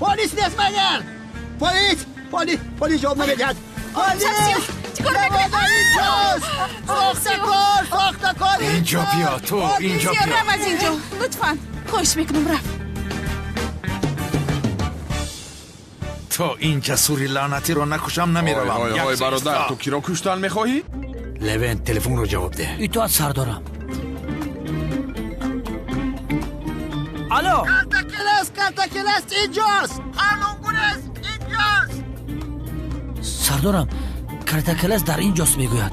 Полис нест магар? Полис! Полис! Полис ҷавоб намедиҳад. Полис! Чӣ кор мекунӣ? Сохтакор! Сохтакор! Инҷо биё, ту инҷо биё. Рав аз инҷо, лутфан. Хоҳиш мекунам, рав. То ин ҷасури лаънатиро накушам, намеравам. Ҳой, ҳой, бародар, ту киро куштан мехоҳӣ? Левент, телефонро ҷавоб деҳ. Итоат, сардорам. Алло, Картакелес, Картакелес инҷост! Қонунгурез! Сардорам, Калтакелас дар ин ҷост мегӯяд.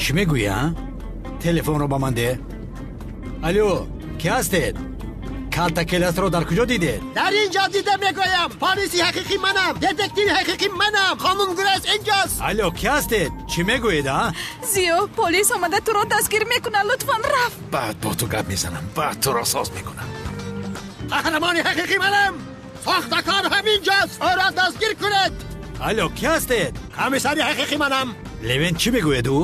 Чӣ мегӯӣ, а? Телефонро ба ман деҳ. Алло, ки ҳастед? Калтакеласро дар куҷо дидед? Дар ин ҷо дида мегӯям. Полиси ҳақиқӣ манам, детективи ҳақиқӣ манам. Хонум Грейс инҷост. Алло, ки ҳастед? Чӣ мегӯед, а? Зиё, полис омада туро дастгир мекунад. Лутфан рафт. Баъд бо ту гап мезанам, баъд туро соз мекунам. Қаҳрамони ҳақиқӣ манам. Сохтакор ҳаминҷост. Ӯро дастгир кунед. Алло, ки ҳастед? Комиссари ҳақиқӣ манам. Левент чӣ мегӯяд ӯ?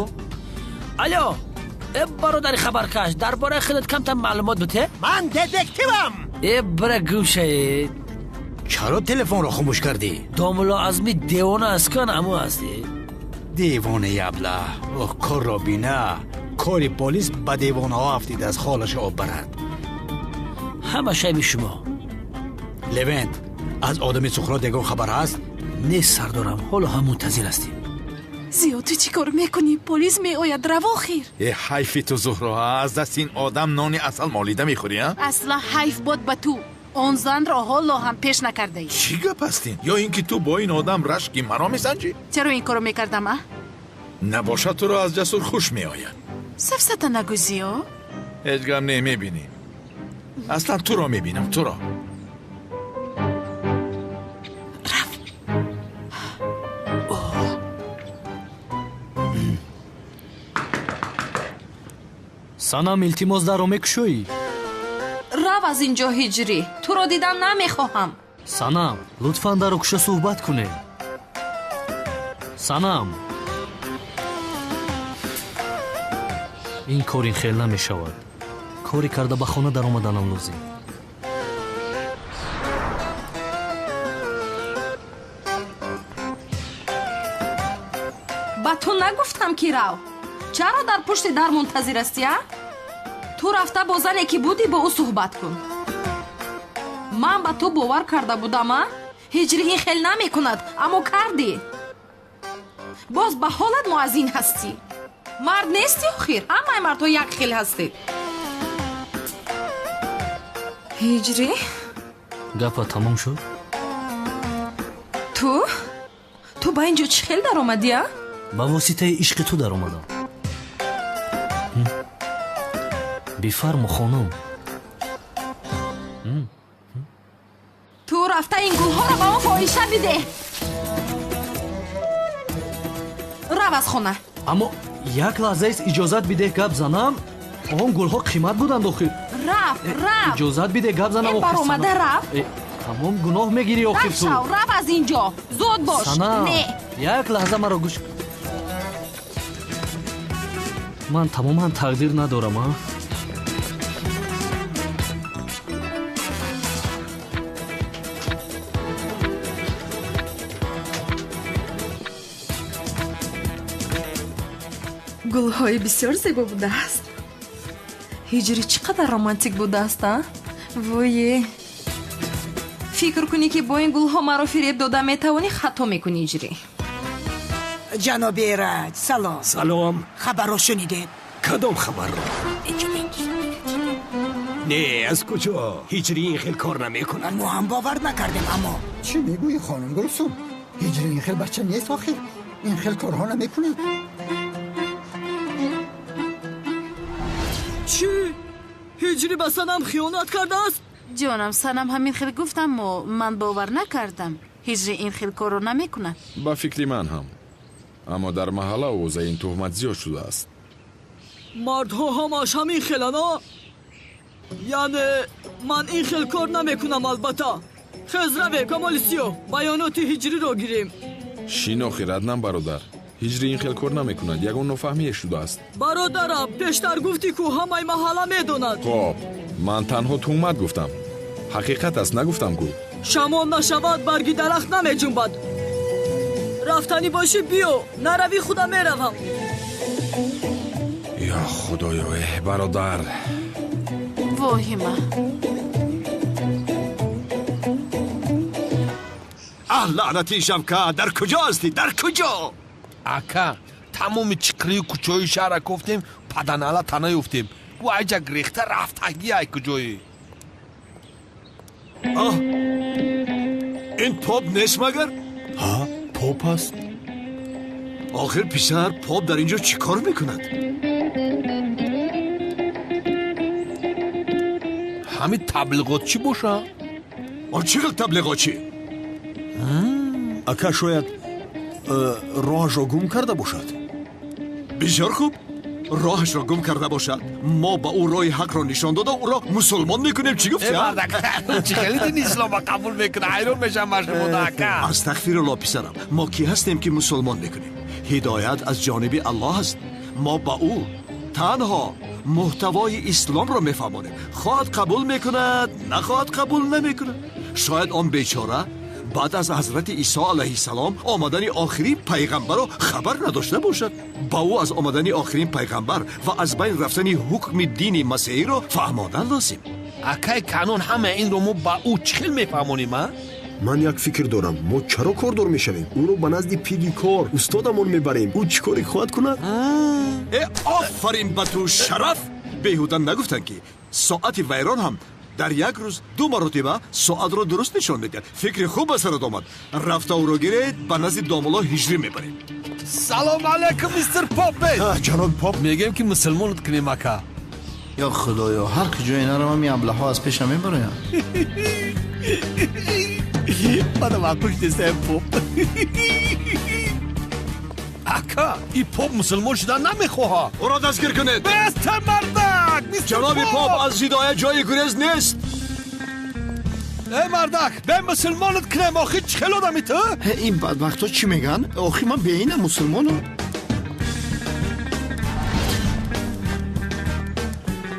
Алло, э бародари хабаркаш, дар бораи худат камтар маълумот бите? Ман детективам. Э бира гӯшаед. Чаро телефонро хомӯш кардӣ? Домулло Азми девона аст, кан аму ҳастӣ? Девонаи аблаҳ. Оҳ, корро бина. Кори полис ба девонаҳо афтидааст, холаша об барад. Ҳама шайби шумо. Левент, аз одами Суқрот ягон хабар ҳаст? Нест, сардорам, ҳоло ҳам мунтазир ҳастем. Зиё, ту чӣ кор мекунӣ? Полис меояд, рав охир. Э ҳайфи ту, Зуҳро, аз дасти ин одам нони асал молида мехӯрӣ, а? Асла ҳайф бод ба ту. Он занро ҳоло ҳам пеш накардаӣ. Чӣ гап аст ин? Ё ин ки ту бо ин одам рашки маро месанҷӣ? Чаро ин корро мекардам, а? Набошад, туро аз Ҷасур хуш меояд. Сафсата нагӯ, Зиё. Ҳеҷ гап не, мебинӣ. Аслан туро мебинам, туро. Санам, илтимос, дарро мекушоӣ? Рав аз ин ҷо, Ҳиҷрӣ, туро дидан намехоҳам. Санам, лутфан дарро куша, суҳбат кунем. Санам, ин кор ин хел намешавад. Коре карда ба хона даромаданам лозим. Ба ту нагуфтам, ки рав? Чаро дар пушти дар мунтазир ҳастӣ, а? Ту рафта бо зане, ки будӣ, бо ӯ суҳбат кун. Ман ба ту бовар карда будам, а? Ҳиҷрӣ ин хел намекунад, аммо кардӣ. Боз ба ҳолат муаззин ҳастӣ. Мард нестӣ охир, ҳамаи мардҳо як хел ҳастед. Ҳиҷрӣ? Гапа тамом шуд? Ту? Ту ба ин ҷо чӣ хел даромадӣ, а? Ба воситаи ишқи ту даромадам. Бифармо, хонум. Ту рафта ин гулҳоро ба он фоҳиша бидеҳ. Рав аз хона. Аммо як лаҳзаест, иҷозат бидеҳ гап занам. Он гулҳо қимат буданд охир. Рав, рав. Иҷозат бидеҳ гап занам Э охир. баромада рав. Тамом, гуноҳ мегирӣ охир ту. Шав, рав аз ин ҷо. Зуд бош. Не. Як лаҳза маро гӯш. Ман тамоман тақдир надорам, а? Гулҳои бисёр зебо будааст. Ҳиҷрӣ чӣ қадар романтик будааст, а? Вое, фикр кунӣ, ки бо ин гулҳо маро фиреб дода метавонӣ, хато мекунӣ, Ҳиҷрӣ. Ҷаноби Эраҷ, салом. Салом. Хабарро шунидед? Кадом хабарро? Не, аз куҷо? Ҳиҷрӣ ин хел кор намекунад. Мо ҳам бовар накардем, аммо Чӣ мегӯӣ, хонум Гулсум? Ҳиҷрӣ ин хел бача нест охир. Ин хел корҳо намекунад. Чӣ? Ҳиҷрӣ ба Санам хиёнат кардааст? Ҷонам, Санам ҳамин хел гуфт, аммо ман бовар накардам. Ҳиҷрӣ ин хел корро намекунад. Ба фикри ман ҳам. Аммо дар маҳалла овозаи ин туҳмат зиёд шудааст. Мардҳо ҳамаш ҳамин хеланд, а? Яъне ман ин хел кор намекунам, албатта. Хез, равем, Камоли Сиёҳ, баёноти Ҳиҷриро гирем. Шин охир, Аднан бародар. Ҳиҷрӣ ин хел кор намекунад, ягон нофаҳмие шудааст. Бародарам, пештар гуфтӣ, ку ҳамаи маҳалла медонад. Хоб, ман танҳо туҳмат гуфтам. Ҳақиқат аст, нагуфтам ку. Шамол нашавад, барги дарахт намеҷунбад. Рафтанӣ бошӣ, биё, наравӣ, худам меравам. Ё худоё, эҳ бародар. Воҳима. Аҳ, лаънати Шавка, дар куҷо ҳастӣ? Дар куҷо? Ака, тамоми чиқрию кӯчаҳои шаҳрра кофтем, паданала наёфтем. Ӯ айҷа гирехта рафтагӣ ай куҷое. Аҳ, ин поп нест магар? Ҳа, поп аст. Охир писар, поп дар инҷо чӣ кор мекунад? Ҳамин таблиғотчӣ боша? Он чӣ хел таблиғотчӣ? Ака, шояд роҳашро гум карда бошад. Бисёр хуб, роҳашро гум карда бошад. Мо ба ӯ роҳи ҳақро нишон дода, ӯро мусулмон мекунем. Чӣ гуфти? Мардак, чӣ хеле дини ислома қабул мекунад? Ҳайрон мешавам аз шумо, ака. Астағфируллоҳ, писарам. Мо кӣ ҳастем ки мусулмон мекунем? Ҳидоят аз ҷониби Аллоҳ аст. Мо ба ӯ танҳо муҳтавои исломро мефаҳмонем. Хоҳад қабул мекунад, нахоҳад қабул намекунад. Шояд он бечора баъд аз ҳазрати Исо алайҳиссалом омадани охирин пайғамбарро хабар надошта бошад. Ба ӯ аз омадани охирин пайғамбар ва аз байн рафтани ҳукми дини масеҳиро фаҳмодан лозим. Акай Канон, ҳама инро мо ба ӯ чӣ хел мефаҳмонем, а? Ман як фикр дорам. Мо чаро кордор мешавем? Ӯро ба назди пири кор устодамон мебарем. Ӯ чӣ коре хоҳад кунад? Э, офарин ба ту, Шараф! Беҳуда нагуфтанд, ки соати вайрон ҳам дар як рӯз ду маротиба соатро дуруст нишон медиҳад. Фикри хуб ба сарат омад. Рафта ӯро гиред, ба назди домулло Ҳиҷрӣ мебарем. Салом алайкум, мистер Попе. Ҷаноб Поп. Мегӯем, ки мусулмонат кунем, ака. Ё худоё, ҳар куҷое наравам, ин аблаҳҳо аз пешам мебароянд. Мана ман пуштесем, поп. Ака, и поп мусулмон шудан намехоҳад. Ӯро дастгир кунед. Бестар, мардак! Ҷаноби поп, аз ҳидоят ҷои гурез нест. Эй мардак, бе мусулмонат кунем, охи чӣ хел одами ту? Ин бадбахтҳо чӣ мегӯянд? Охи ман беинам мусулмонам.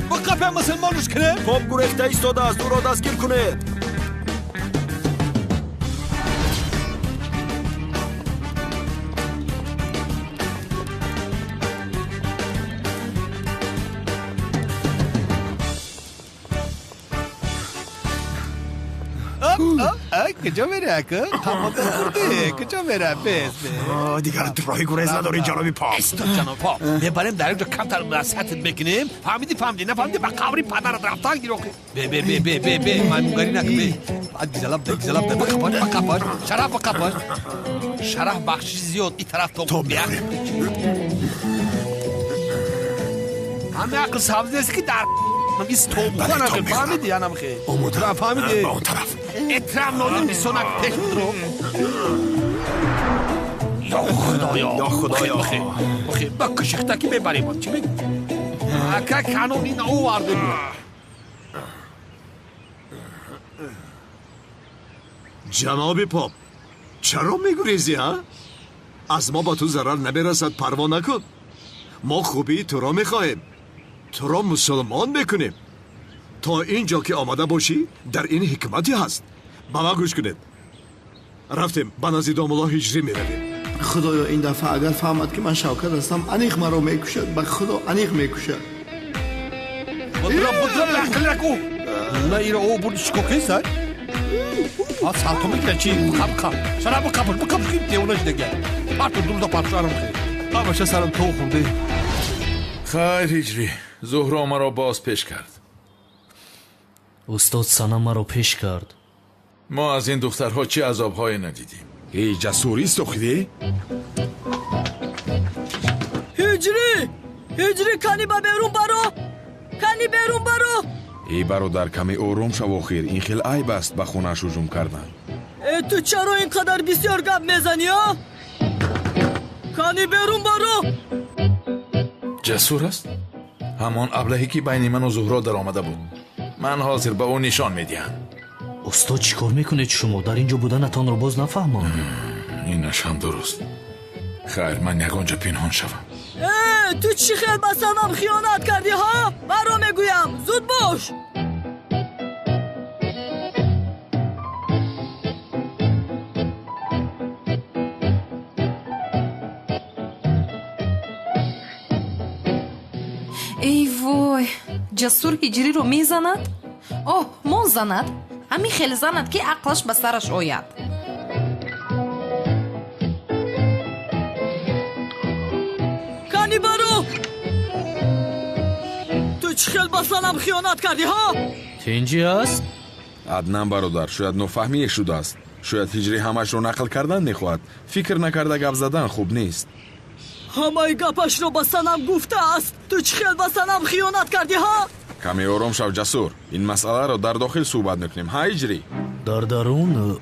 Биқа, бе мусулмонаш кунем. Поп гурехта истодааст, ӯро дастгир кунед. Куҷо мерӣ, ака? Қамода хӯрдӣ. Куҷо мера? Бес, бес. Дигар роҳи гурез надорӣ, ҷаноби поп. Исто, ҷаноб поп. Мебарем дар як ҷо, камтар насиҳатат мекунем. Фаҳмидӣ, фаҳмидӣ, нафаҳмидӣ, ба қабри падарат рафтан гир охи. Бе, бе, бе, бе, бе, бе, маймунгарӣ накун, бе. Баъд гизалаб да, гизалаб да, биқапаш, биқапаш. Шараф биқапаш. Шараф бахшиши зиёд, и тараф то мехӯрем. Ҳама ақл сабз нест, ки дар истобухан ақл фаҳмидӣ, янам хе. Омода. Фаҳмидӣ? Ба он тараф. Эҳтиром нозим бисонак пеш будро. Ё Худоё! Ё Худоё! Бихе, ба кушихтакӣ мебарем. Чӣ мегӯ? Ака Канон, ин овардем. Ҷаноби поп, чаро мегурезӣ, а? Аз мо ба ту зарар намерасад, парво накун. Мо хубии туро мехоҳем. Туро мусулмон мекунем. То ин ҷо ки омада бошӣ, дар ин ҳикмате ҳаст. Ба ман гӯш кунед. Рафтем, ба назди домулло Ҳиҷрӣ меравем. Худоё, ин дафъа агар фаҳмад, ки ман Шавкат ҳастам, аниқ маро мекушад. Ба Худо, аниқ мекушад. Будра, будра, ақл наку. На иро о бурди чико киса? А салто мекунад чи? Қап, қап. Шара биқапаш, биқапаш, ки девона шудага. Парту дурда парту хе. Ҳамаша сарам то хӯрде. Хайр, Ҳиҷрӣ, Зуҳро маро боз пеш кард. Устод, Санам маро пеш кард. Мо аз ин духтарҳо чӣ азобҳое надидем. Эй, ҷасур истохидӣ? Ҳиҷрӣ! Ҳиҷрӣ, кани ба берун баро! Кани берун баро! Эй бародар, каме ором шав, охир ин хел айб аст ба хонааш ҳуҷум кардан. Э, ту чаро ин қадар бисёр гап мезанӣ, а? Кани берун баро! Ҷасур аст? Ҳамон аблаҳе, ки байни ману Зуҳро даромада буд. Ман ҳозир ба ӯ нишон медиҳам. Устод, чӣ кор мекунед шумо? Дар ин ҷо буданатонро боз нафаҳмам. Инаш ҳам дуруст. Хайр, ман ягон ҷо пинҳон шавам. Э, ту чӣ хел ба Санам хиёнат кардӣ, ҳа? Маро мегӯям, зуд бош! Эй вой, Ҷасур Ҳиҷриро мезанад? Оҳ, мон занад, ҳамин хел занад, ки ақлаш ба сараш ояд. Кани баро! Ту чӣ хел ба Санам хиёнат кардӣ, ҳа? Тинҷӣ аст? Аднан бародар, шояд нофаҳмие шудааст. Шояд Ҳиҷрӣ ҳамашро нақл кардан мехоҳад. Фикр накарда гап задан хуб нест. Ҳамаи гапашро ба Санам гуфтааст. Ту чӣ хел ба Санам хиёнат кардӣ, ҳа? Каме ором шав, Ҷасур. Ин масъаларо дар дохил суҳбат мекунем, ҳа, Ҳиҷрӣ? Дар дарун,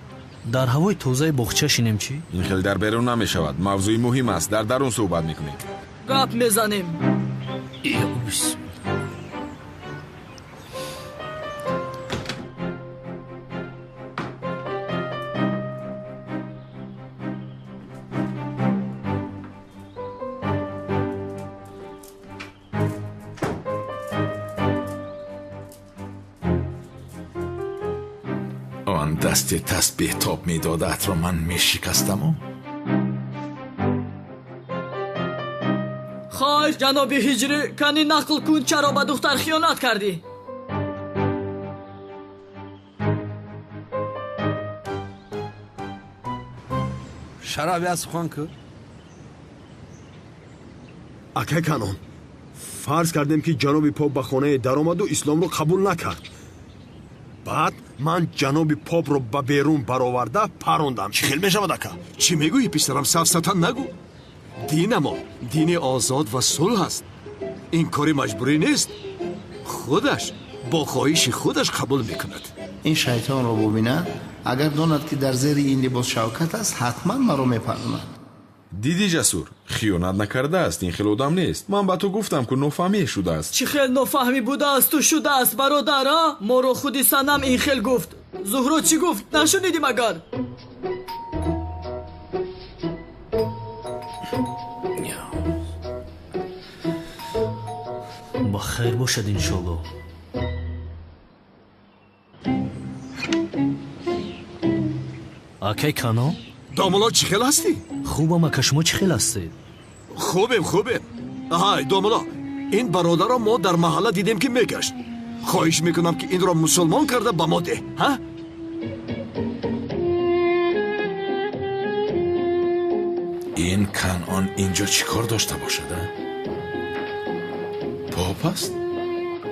дар ҳавои тозаи боғча шинем чӣ? Ин хел дар берун намешавад. Мавзӯи муҳим аст, дар дарун суҳбат мекунем. Гап мезанем. Он дасти тасбеҳ тоб медодаатро ман мешикастаму. Хайр, ҷаноби Ҳиҷрӣ, кани нақл кун, чаро ба духтар хиёнат кардӣ? Шараф я сухан ку. Акай Канон, фарз кардем, ки ҷаноби поп ба хонае даромаду исломро қабул накард. Баъд ман ҷаноби попро ба берун бароварда парондам. Чӣ хел мешавад, ака? Чӣ мегӯӣ, писарам? Сафсата нагӯ. Динамо дини озод ва сулҳ аст. Ин кори маҷбурӣ нест. Худаш бо хоҳиши худаш қабул мекунад. Ин шайтонро бубинад, агар донад, ки дар зери ин либос Шавкат аст, ҳатман маро мепардонад. Дидӣ, Ҷасур, хиёнат накардааст, ин хел одам нест. Ман ба ту гуфтам, ку нофаҳмӣ шудааст. Чӣ хел нофаҳмӣ будаасту шудааст, бародар, а? Моро худи Санам ин хел гуфт. Зуҳро чӣ гуфт, нашунидӣ магар? Ба хайр бошад, иншолло. Акай Канон? Домулло, чӣ хел ҳастӣ? Хубам, ака, шумо чӣ хел ҳастед? Хубем, хубем. Ҳай, домулло, ин бародарро мо дар маҳалла дидем, ки мегашт. Хоҳиш мекунам, ки инро мусулмон карда ба мо деҳ, ҳа? Ин Канон инҷо чӣ кор дошта бошад, а? Поп аст?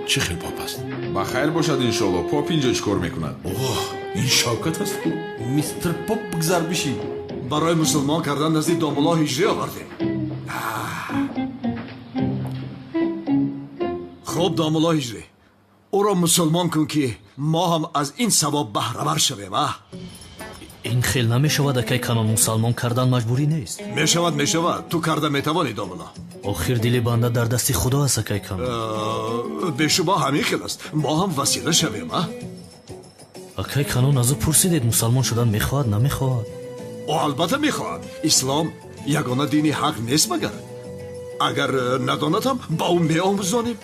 Чӣ хел поп аст? Ба хайр бошад, иншолло. Поп инҷо чӣ кор мекунад? Оҳ, ин Шавкат аст ку. Мистер Поп, бигзар, бишин. Барои мусулмон кардан назди домулло Ҳиҷрӣ овардем. Хуб, домулло Ҳиҷрӣ, ӯро мусулмон кун, ки мо ҳам аз ин савоб баҳравар шавем, а? Ин хел намешавад, акай Канон, мусалмон кардан маҷбурӣ нест. Мешавад, мешавад, ту карда метавонӣ, домулло. Охир дили банда дар дасти Худо аст, акай Канон. Бешубҳа, ҳамин хел аст. Мо ҳам васила шавем, а? Акай Канон, аз ӯ пурсидед, мусалмон шудан мехоҳад, намехоҳад? Ӯ албатта мехоҳад. Ислом ягона дини ҳақ нест магар? Агар надонад ҳам, ба ӯ меомӯзонем.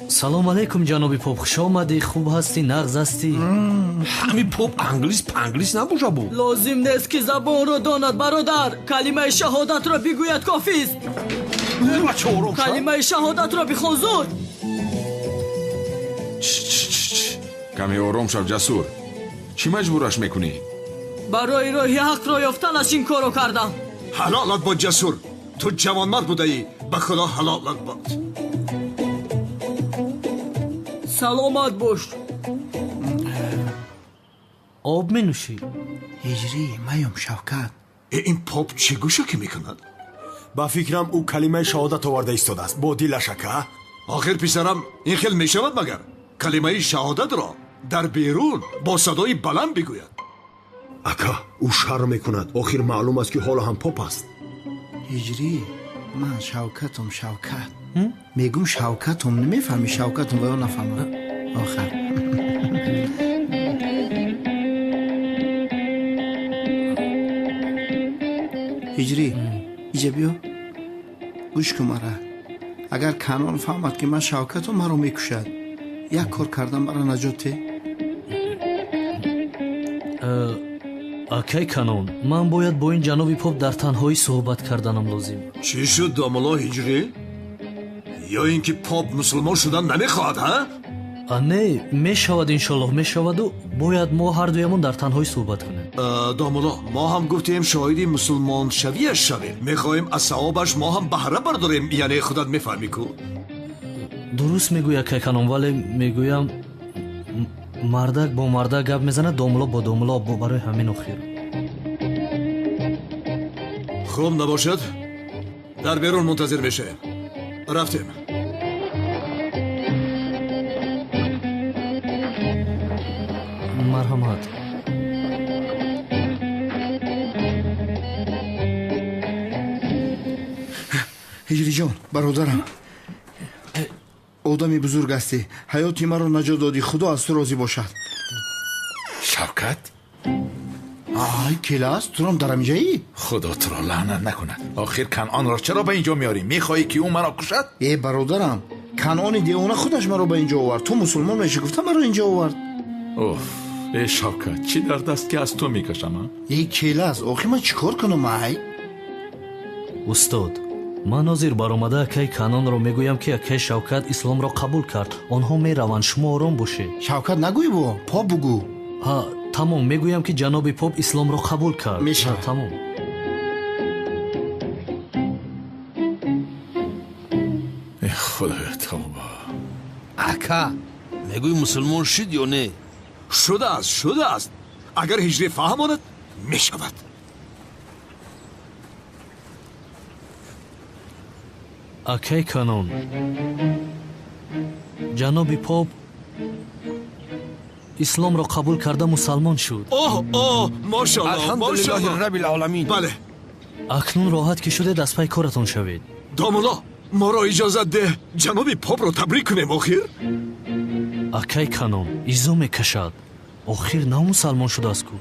Салом алейкум, ҷаноби поп, хуш омадӣ. Хуб ҳастӣ, нағз ҳастӣ? Ҳамин поп англис панглис набоша бу. Лозим нест, ки забонро донад, бародар. Калимаи шаҳодатро бигӯяд, кофист. Калимаи шаҳодатро бихон, зуд. Каме ором шав, Ҷасур. Чӣ маҷбураш мекунӣ? Барои роҳи ҳақро ёфтанаш ин корро кардам. Ҳалолат бод, Ҷасур, ту ҷавонмард будаӣ. Ба Худо ҳалолат бод. Саломат бош. Об менӯшӣ? Ҳиҷрӣ, маём, Шавкат. Ин поп чӣ гӯша ки мекунад? Ба фикрам, ӯ калимаи шаҳодат оварда истодааст бо дилаш, ака. Охир, писарам, ин хел мешавад магар? Калимаи шаҳодатро дар берун бо садои баланд бигӯяд. Ака, ӯ шарм мекунад. Охир маълум аст, ки ҳоло ҳам поп аст. Ҳиҷрӣ, ман Шавкатум, Шавкат мегум, Шавкатум, намефаҳмӣ? Шавкатум ва ё нафаҳмад охар. Ҳиҷрӣ, иҷа биё, гӯш кун мара. Агар Канон фаҳмад, ки ман Шавкатум, маро мекушад. Як кор кардам, мара наҷот те. Акай Канон, ман бояд бо ин ҷаноби поп дар танҳоӣ суҳбат карданам лозим. Чӣ шуд, домулло Ҳиҷрӣ? Ё ин ки поп мусулмон шудан намехоҳад, ҳа? Не, мешавад, иншоллоҳ, мешаваду бояд мо ҳардуямон дар танҳоӣ суҳбат кунем. Домулло, мо ҳам гуфтем, шоҳиди мусулмоншавиаш шавем. Мехоҳем аз савобаш мо ҳам баҳра бардорем, яъне худат мефаҳмӣ ку. Дуруст мегӯяд, акай Канон, вале мегӯям, мардак бо мардак гап мезанад, домулло бо домулло, барои ҳамин охир. Хуб, набошад, Дар берун мунтазир мешавем. Рафтем. Марҳамат. Ҳиҷриҷон, бародарам, одами бузург ҳастӣ. Ҳаёти маро наҷот додӣ. Худо аз ту розӣ бошад. Шавкат? Ай, келас, турам дар ҳаминҷаӣ? Худо туро лаънат накунад. Охир Канъонро чаро ба инҷо меорӣ? Мехоҳӣ ки ӯ маро кушад? Э, бародарам, Канъони девона худаш маро ба инҷо овард. Ту мусулмон мешӣ гуфта маро инҷо овард. Оф, э Шавкат, чӣ дард аст ки аз ту мекашам, а? Э, келас, охир ман чӣ кор кунам, ай? Устод, ман ҳозир баромада акаи Канъонро мегӯям ки акаи Шавкат исломро қабул кард. Онҳо мераванд, шумо ором бошед. Шавкат нагӯй бо, поп бугӯ. Ҳа, тамом, мегӯям ки ҷаноби поп исломро қабул кард. Мешавад. Тамом. Э, Худоё, тавба. Ака, мегӯй мусулмон шуд ё не? Шудааст, шудааст. Агар ҳиҷрӣ фаҳмонад, мешавад. Акаи Канъон, ҷаноби поп исломро қабул карда мусалмон шуд. Оҳ, оҳ, мошаллоҳ, Алҳамдулиллоҳи мошаллоҳ. раббил оламин. Бале. Акнун роҳат ки шудед, аз пай коратон шавед. Домулло, моро иҷозат деҳ ҷаноби попро табрик кунем охир. Акаи Канъон изо мекашад. Охир нав мусалмон шудааст ку.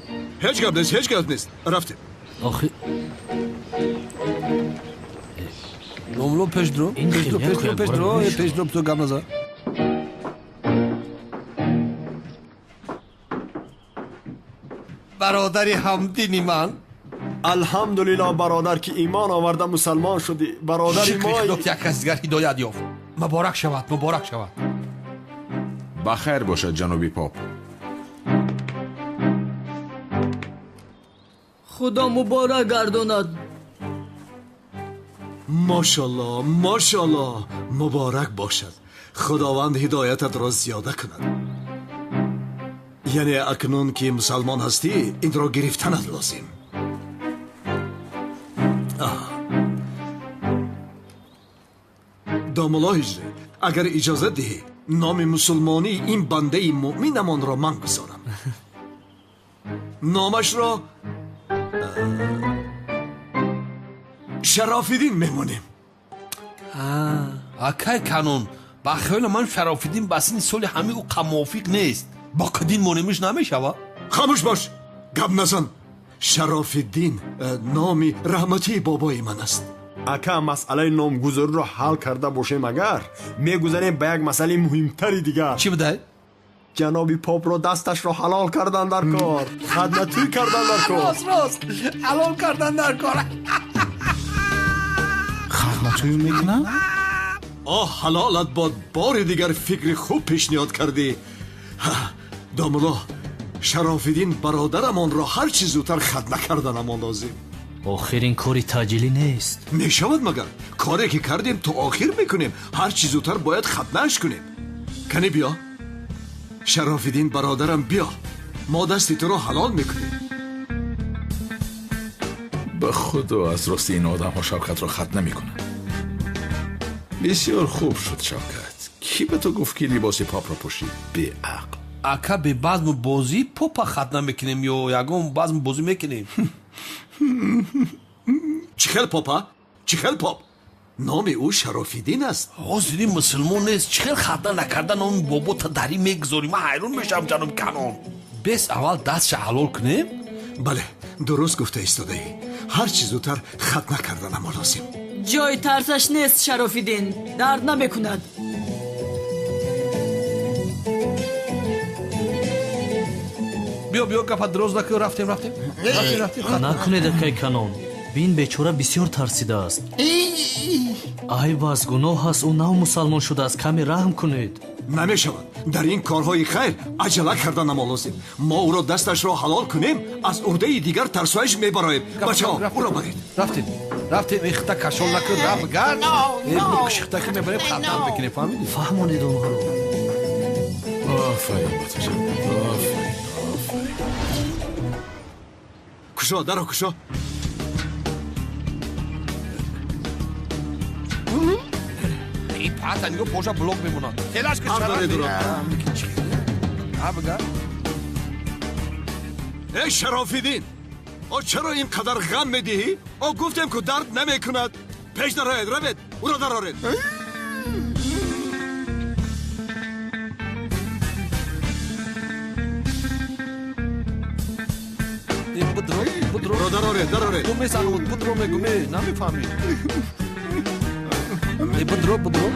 Ҳеҷ гап нест, ҳеҷ гап нест. Рафтем. Охир Домулло, пеш дро, Ин пеш дро, хеле пеш дро, пеш дро, якбора пеш дро, ту гап назан. Бародари ҳамдини ман. Алҳамдулиллоҳ, бародар, ки имон оварда мусалмон шудӣ. Бародари Шукри мой. Худо ки як кас дигар ҳидоят ёфт. Муборак шавад, муборак шавад. Ба хайр бошад, ҷаноби поп. Худо муборак гардонад. Мошаллоҳ, мошаллоҳ, муборак бошад. Худованд ҳидоятатро зиёда кунад. Яъне акнун ки мусалмон ҳастӣ, инро гирифтанат лозим. Домулло ҳиҷрӣ, агар иҷозат диҳӣ, номи мусулмонии ин бандаи муъминамонро ман гузорам. Номашро Шарофиддин мемонем. Акай Канъон, ба хаёли ман Шарофиддин ба синни соли ҳамаи ӯ мувофиқ нест. Бо қадин монемиш намешавад? Хомӯш бош, гап назан. Шарофиддин номи раҳматии бобои ман аст. Ака, масъалаи номгузориро ҳал карда бошем, агар мегузарем ба як масъалаи муҳимтари дигар. Чӣ будай? Ҷаноби попро дасташро ҳалол кардан дар кор, хадматӯй кардан дар кор. Рост, рост, ҳалол кардан дар кор. Хадматӯй мекунад? Оҳ, ҳалолат бод, бори дигар фикри хуб пешниҳод кардӣ. Домулло, Шарофиддин бародарамонро ҳар чӣ зудтар хатна карданамон лозим. Охир ин кори таъҷилӣ нест. Мешавад магар? Коре ки кардем то охир мекунем. Ҳар чӣ зудтар бояд хатнааш кунем. Кани биё. Шарофиддин бародарам, биё. Мо дасти туро ҳалол мекунем. Ба худо аз рости ин одамҳо Шавкатро хат намекунанд. Бисёр хуб шуд, Шавкат. Кӣ ба ту гуфт ки либоси попро пӯшӣ? Беақл. Ака, бе базму бозӣ попа хат намекунем ё ягон базму бозӣ мекунем? Чӣ хел попа? Чӣ хел поп? Номи ӯ Шарофиддин аст. Ҳозири мусулмон нест. Чӣ хел хатна накарда номи бобота дарӣ мегузорӣ? Ман ҳайрон мешавам, ҷаноби Канъон. Бес аввал дастша ҳалол кунем? Бале, дуруст гуфта истодаӣ. Ҳар чӣ зудтар хатна карданамо лозим. Ҷои тарсаш нест, Шарофиддин. Дард намекунад. Биё, биё, гапа дроз накун, рафтем, рафтем. Рафтем, рафтем. Накунед, акаи Канъон. Бин, бечора бисёр тарсидааст. Айб аст, гуноҳ аст, ӯ нав мусалмон шудааст. Каме раҳм кунед. Намешавад. Дар ин корҳои хайр аҷала карданамо лозим. Мо ӯро дасташро ҳалол кунем, аз уҳдаи дигар тарсоиш мебароем. Бачаҳо, ӯро баред. Рафтем, рафтем, ихта кашол накун, рафт, гард. Кишихта ки мебарем, хатам мекунем, фаҳмидӣ? Фаҳмонед онҳоро. Офарин, батаҷон, офарин, офарин. Кушо, даро кушо. Ин пата нигоҳ поша блок мемонад. Телаш ки шараф. Ҳа бигар. Эй Шарофиддин, о чаро ин қадар ғам медиҳӣ? О гуфтем ку дард намекунад. Пеш дароед, равед, ӯро дароред. Будро, будро. Дароред, дароред. Ту месануд, будро мегӯ, ме, намефаҳмӣ. Будро, будро.